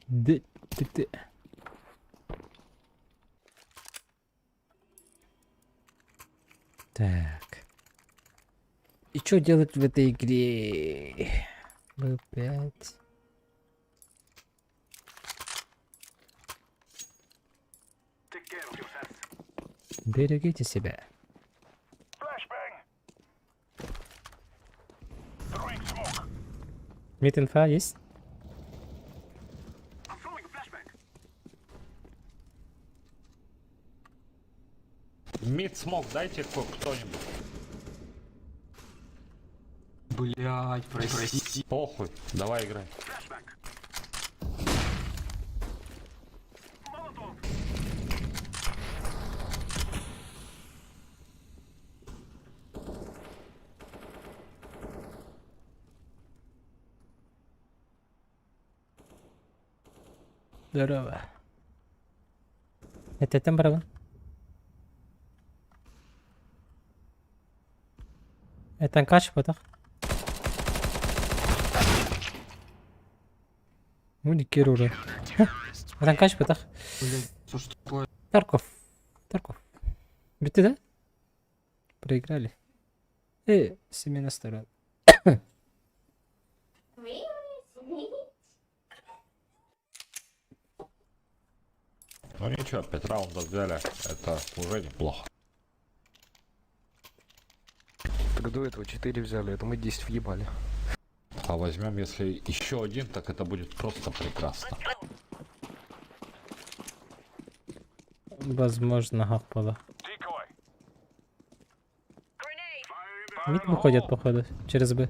د د د. Так. И что делать в этой игре? Б5. Берегите себя. Mid инфа есть? Mid smoke дайте кто-нибудь. Блять, прости. Похуй, давай играй. Здорово. Это там барабан? Это каш потах. Ну, уже. Это каш потах. Блять, что ж такое? Тарков. Тарков. Битты, да? Проиграли. Семена сторон. Ну ничего, 5 раундов взяли. Это уже неплохо. Так до этого 4 взяли, это мы 10 въебали. А возьмем, если еще один, так это будет просто прекрасно. Возможно, хапала. Mid выходят, походу, через Б.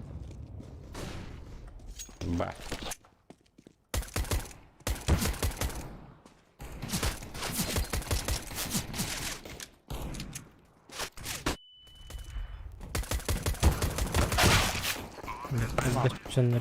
Б. Зачем на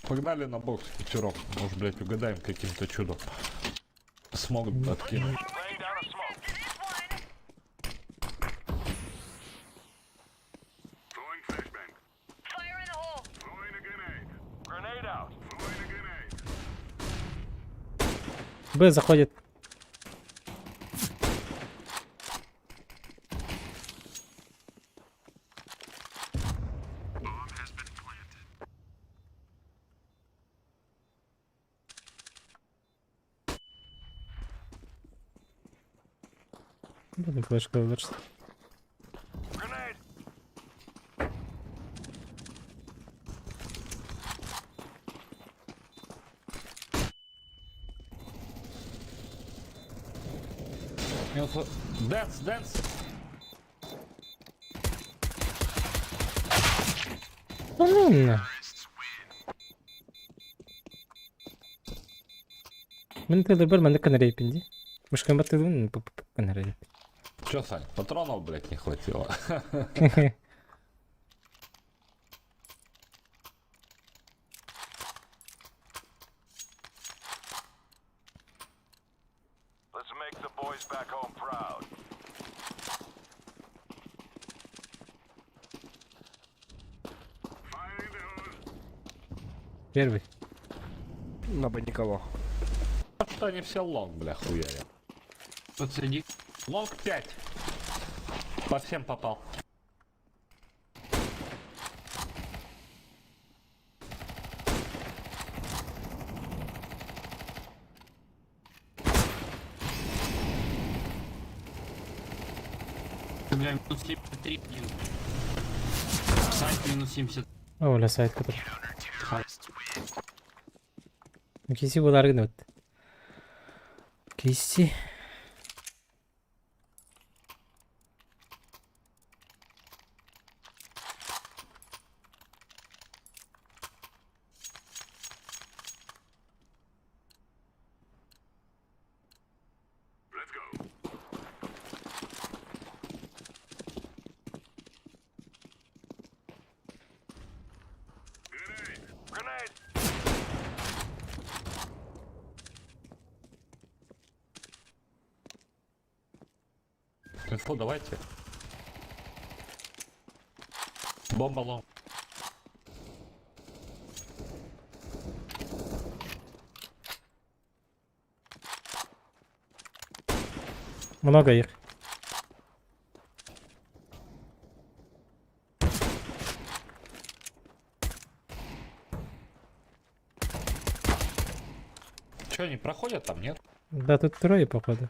Погнали на бокс пятером. Может, блядь, угадаем каким-то чудом. Смогут откинуть. Б заходит. Блин, флешка вышла. Dance, dance! Ну ладно. Мин тылыбар маннык гынар дии. Мышкам баттыыбын гынар. Че, Сань, патронов, блядь, не хватило? Let's make the boys back home proud. Первый. На Б никого. Что они все long, бля, хуярят. Подсади. Long 5. По всем попал. Бля, минус 73, блин. Сайт минус 70. Оля сайт который. Киси булар гынабыт. Киси. Grenade! Инфу давайте. Бомба long. Много их. Че, они проходят там, нет? Да, тут трое, походу.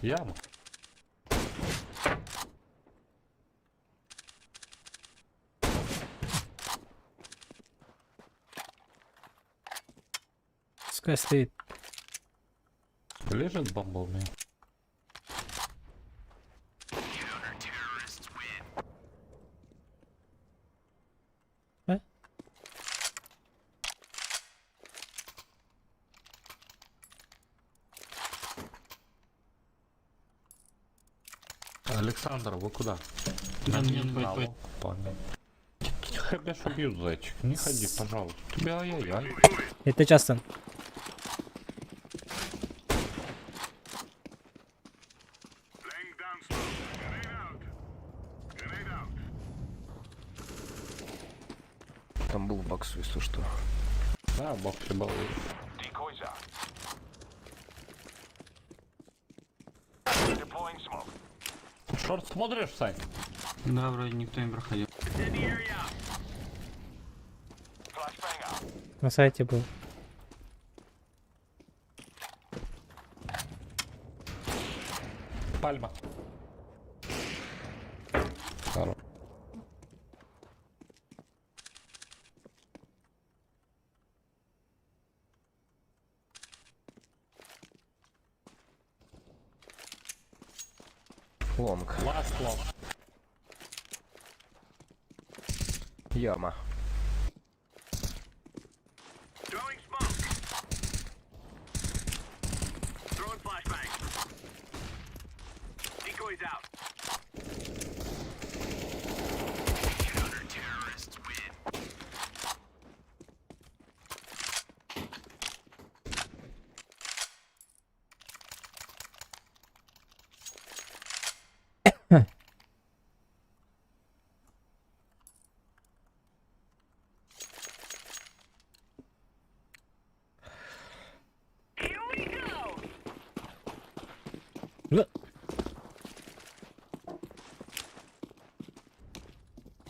Яма. Пускай стоит. Лежит бомба у меня. А? Александр, вы куда? Да, нет, На пой- пой- long, Понял. Тебя ж убьют, зайчик. Не ходи, пожалуйста. Тебя ай-яй-яй. Это часто. Laying down smoke. Grenade out. Grenade out. Там был в боксу, если что. Да, бог был. Decoys out. Deploying smoke. Short смотришь, Сань? Да, вроде никто не проходил. Incendiary out. Flashbang out. На сайте был. Пальма. Хорош. Long. Last long. Яма. Throwing smoke. Throwing flashbang. Decoys out. Counter-terrorists win. Л-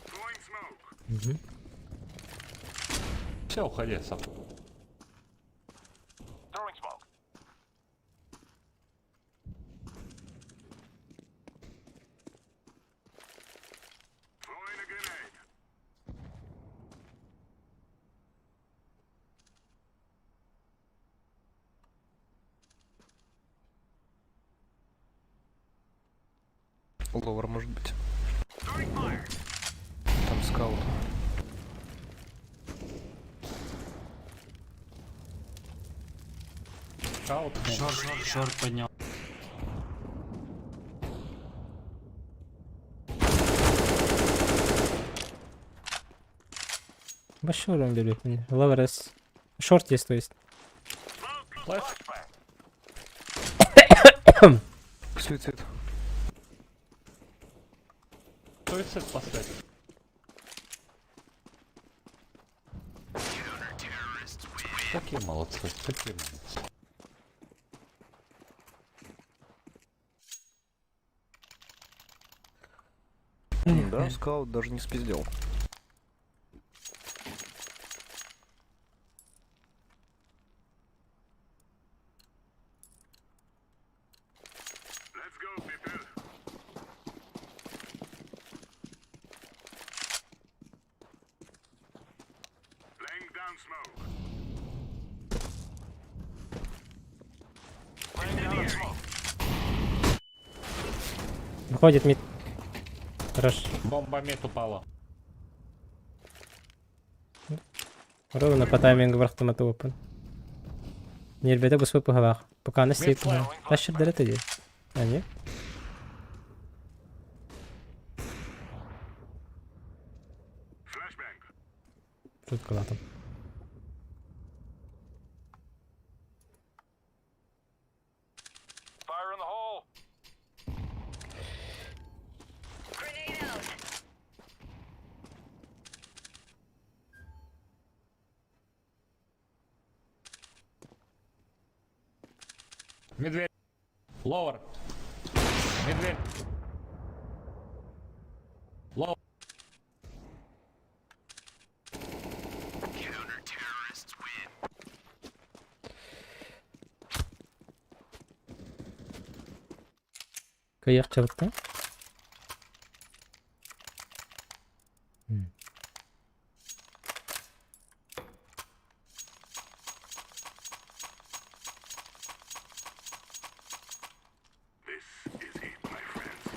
Throwing smoke. Все, уходи, сам. Throwing smoke. Throwing a grenade. Lower может быть. Там скаут. Скаут. Short, short, short поднял. Большой урон берет мне. Лаверес. Short есть, то есть. Flash. Суицид. Суицид последний. Какие молодцы, какие молодцы. Да, скаут даже не спиздел. Let's go, people. Laying down smoke. Laying down smoke. Выходит mid. Хорош. Бомба mid упала. Ровно по таймингу бырахтым опен. Нербете бу свой пыхалах. Пока на стейп. Тащер дәрет иди. А не? Flashbang. Тут куда-то. Fire in the hole. Медведь. Lower. Медведь. Lower. Кыйык чабытта. This is it, my friends.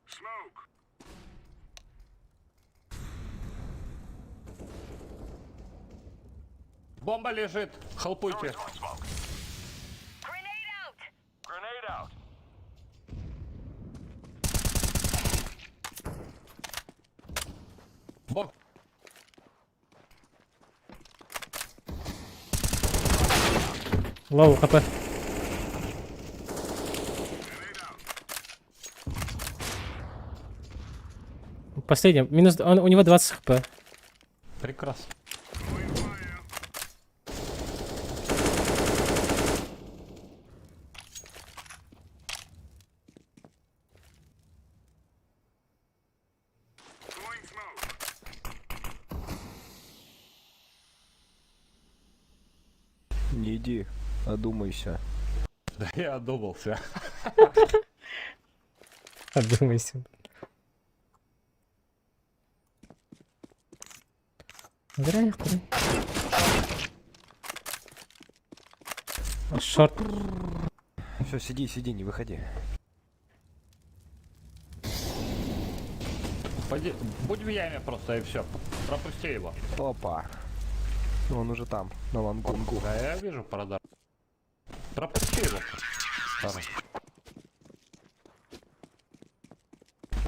Smoke. Бомба лежит. Хелпуйте. Smoke. Grenade out. Бомб. Low HP. Последний. Минус... Он, у него 20 HP. Прекрасно. Throwing smoke. Не иди, одумайся. Да я одумался. Одумайся. Играй, играй. Short. Все, сиди, сиди, не выходи. Пойди, будь в яме просто и все. Пропусти его. Опа. Он уже там, на лангунгу. Да я вижу продаж. Пропусти его. Старый.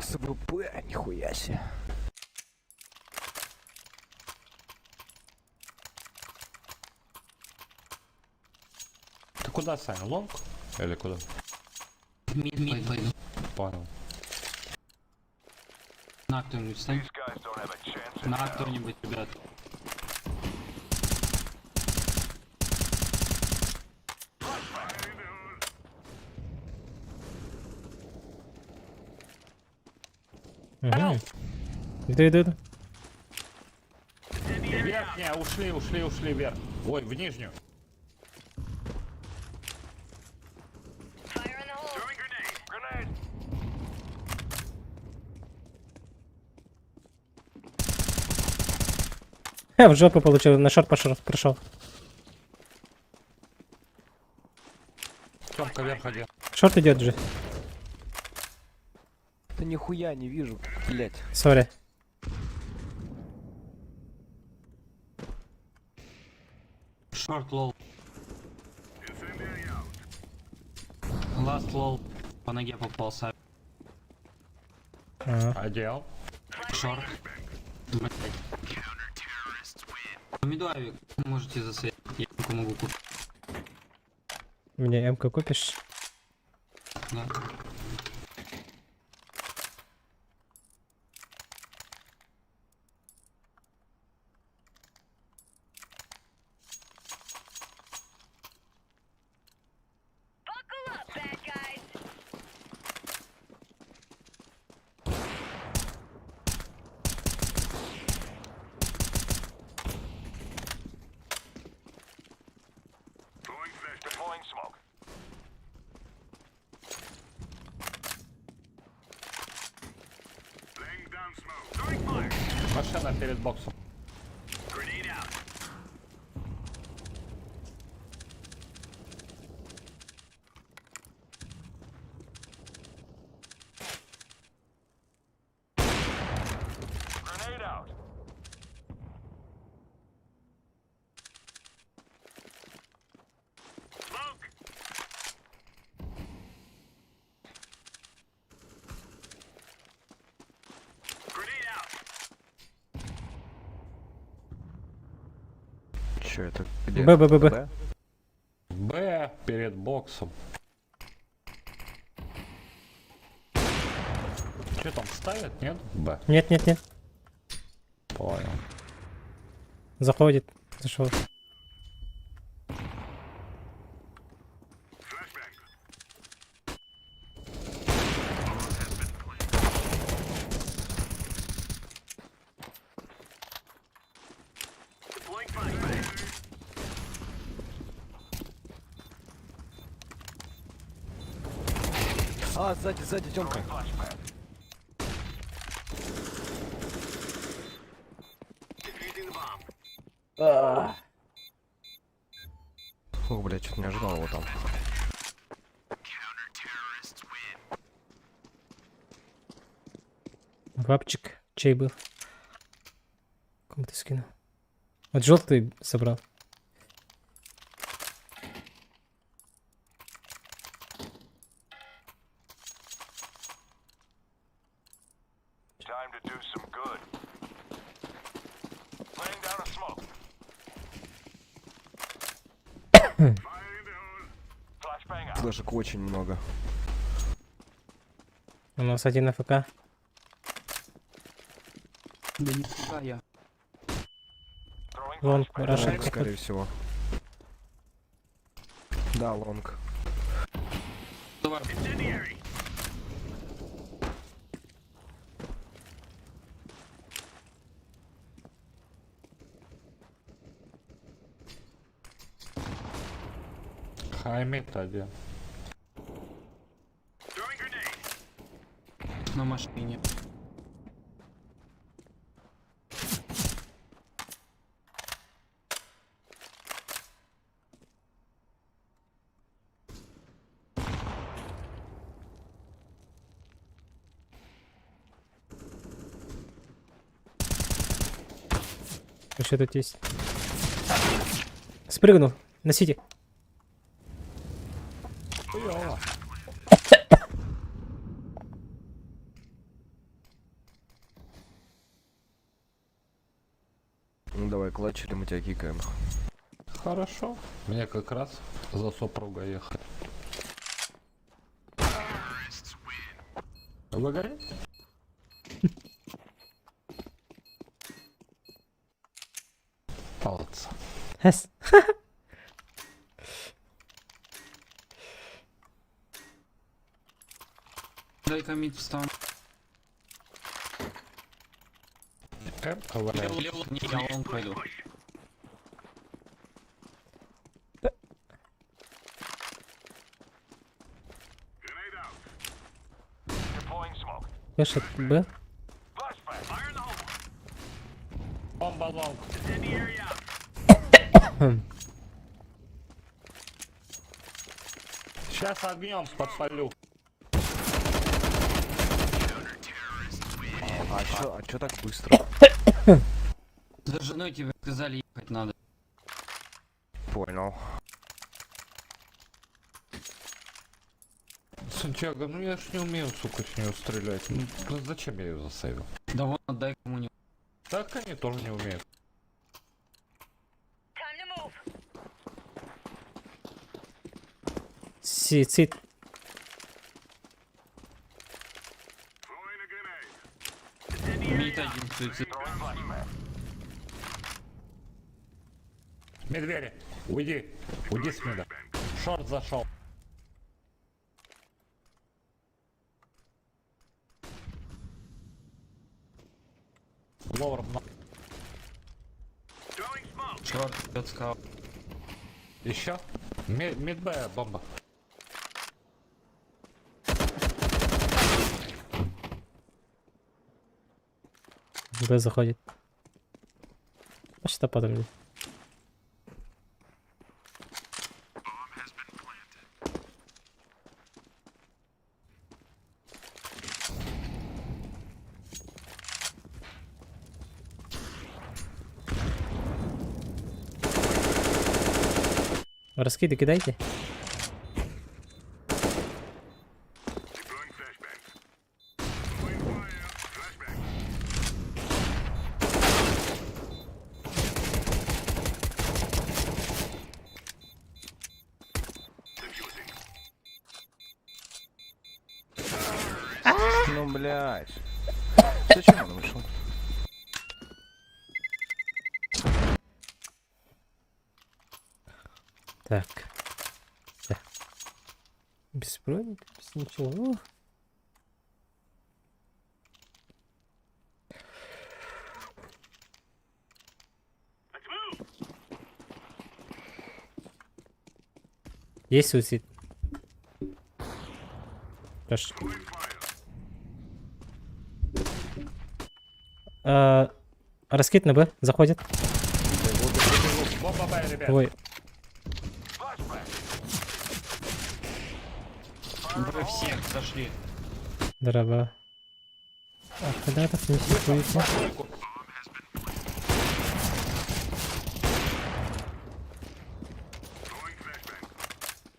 СВП, нихуя себе. Ты куда, Саня? Long? Или куда? Mid, mid пойду. Понял. На кто-нибудь встань. Guys don't have a chance. На кто-нибудь, ребят. Fire in the hole. Угу. Иду, иду, иду. Верхняя, ушли, ушли, ушли вверх. Ой, в нижнюю. Throwing grenade. Grenade. Ха, в жопу получил, на short пошел, прошел. Наверх один. Short идет же. Да нихуя не вижу, блять. Sorry. Short low. Last low. По ноге попался. А, Одел. Short. Блять. Мидуавик можете засейвить. Я м-ку могу купить. мне МК купишь? Да. Deploying smoke. Laying down smoke. Throwing fire. Машина перед боксом. Grenade out. Grenade out. Smoke. Grenade out. Че это? Где? Б, Б, Б, Б. Б перед боксом. Что там ставят? Нет? Б. Нет, нет, нет. Понял. Заходит. Зашел. Flashbang. Deploying flashbang. А, сзади, сзади, Тёмка. Flashbang. Defusing the bomb. О, блядь, что-то не ожидал его там. Вапчик. Чей был? Кому ты скинул? Вот желтый собрал. Time to do some good. Laying down a smoke. Fire in the hole. Flashbang out. Флешек очень много. У нас один AFK. Да нифига я. Throwing Long, flashbang. Раша. Long, скорее всего. Да, long. Давай. Incendiary. High mid один. Throwing grenade. На машине. Еще тут есть. Спрыгнул. На сити. Ну давай, clutch или мы тебя кикаем. Хорошо. Мне как раз за супруга ехать. Вы горите? Молодцы. Хэс. Дай-ка mid встану. М, валяется. Лево, не, я long пойду. Grenade out. Deploying smoke. Слышит, Б. Flashbang. Fire in the hole. Бомба long. Incendiary out. Сейчас огнем подпалю. А чё так быстро? За женой тебе сказали ехать надо. Понял. Сантьяго, ну я ж не умею, сука, с нее стрелять. Ну ну зачем я ее засейвил? Да вон отдай кому-нибудь. Так они тоже не умеют. Суицид. Throwing a grenade. Мид один суицид. Медведи, уйди. Уйди с мида. Шорт зашел. Ловер, Throwing smoke. Шорт, отскал. еще? Мидбэ бомба. Б заходит. А что потом? Раскиды кидайте. Deploying flashbang. Throwing fire. Flashbang. Defusing. Ну, блядь. Зачем он вышел? Так. Так. Без броника, без ничего. Let's move. Есть суицид? Хорошо. А, Раскид на Б, заходит. Бомба Б, ребят. Ой, Вы всех зашли. дорога. А когда это не ситуится?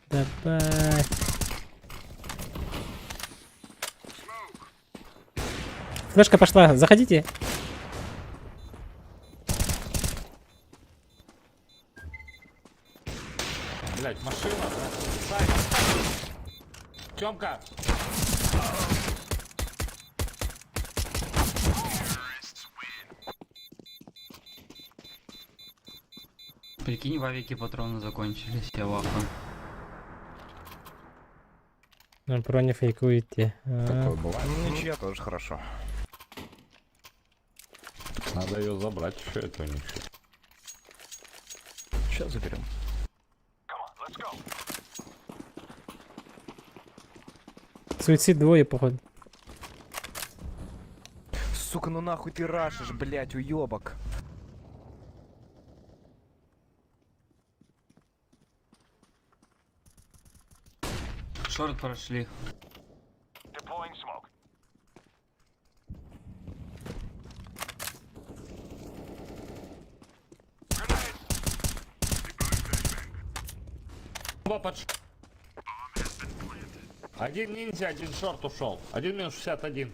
Давай. Флешка пошла, заходите. Блять, машина. Сань. Тёмка. Прикинь, в авике патроны закончились, я в ахуе. Ну, броня фейкуете. А, Такое бывает. Ну, ничья тоже хорошо. Надо ее забрать еще эту ничью. Сейчас заберем. Суицид двое, походу. Сука, ну нахуй ты рашишь, блядь, уебок. Шорт прошли. Бомба под ш- Один ниндзя, один шорт ушел. Один минус 61.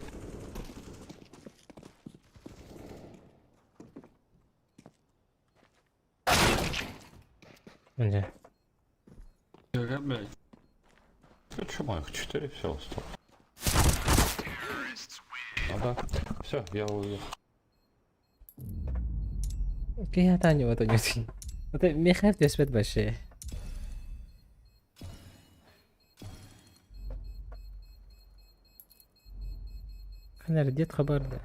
Не. ГГ, блядь. Почему их 4 всего осталось? Ну да. Все, я уехал. Кия Таня вот у него. Вот Михаил тебе большие. أنا رديت خبر ده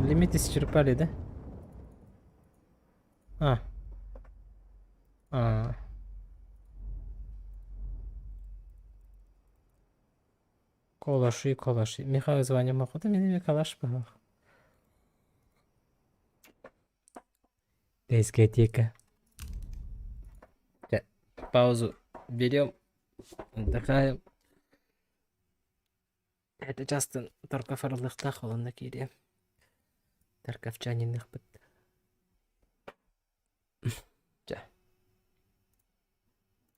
Лимит исчерпали, да? А. А. Колаши, колаши. Михаил звонил, махута, мне калаш пах. Дискотека. Чэ, паузу берем, отдыхаем. Это часто торков арыллыахтаах, ол онно киириэм. Тарковчанинныахпыт.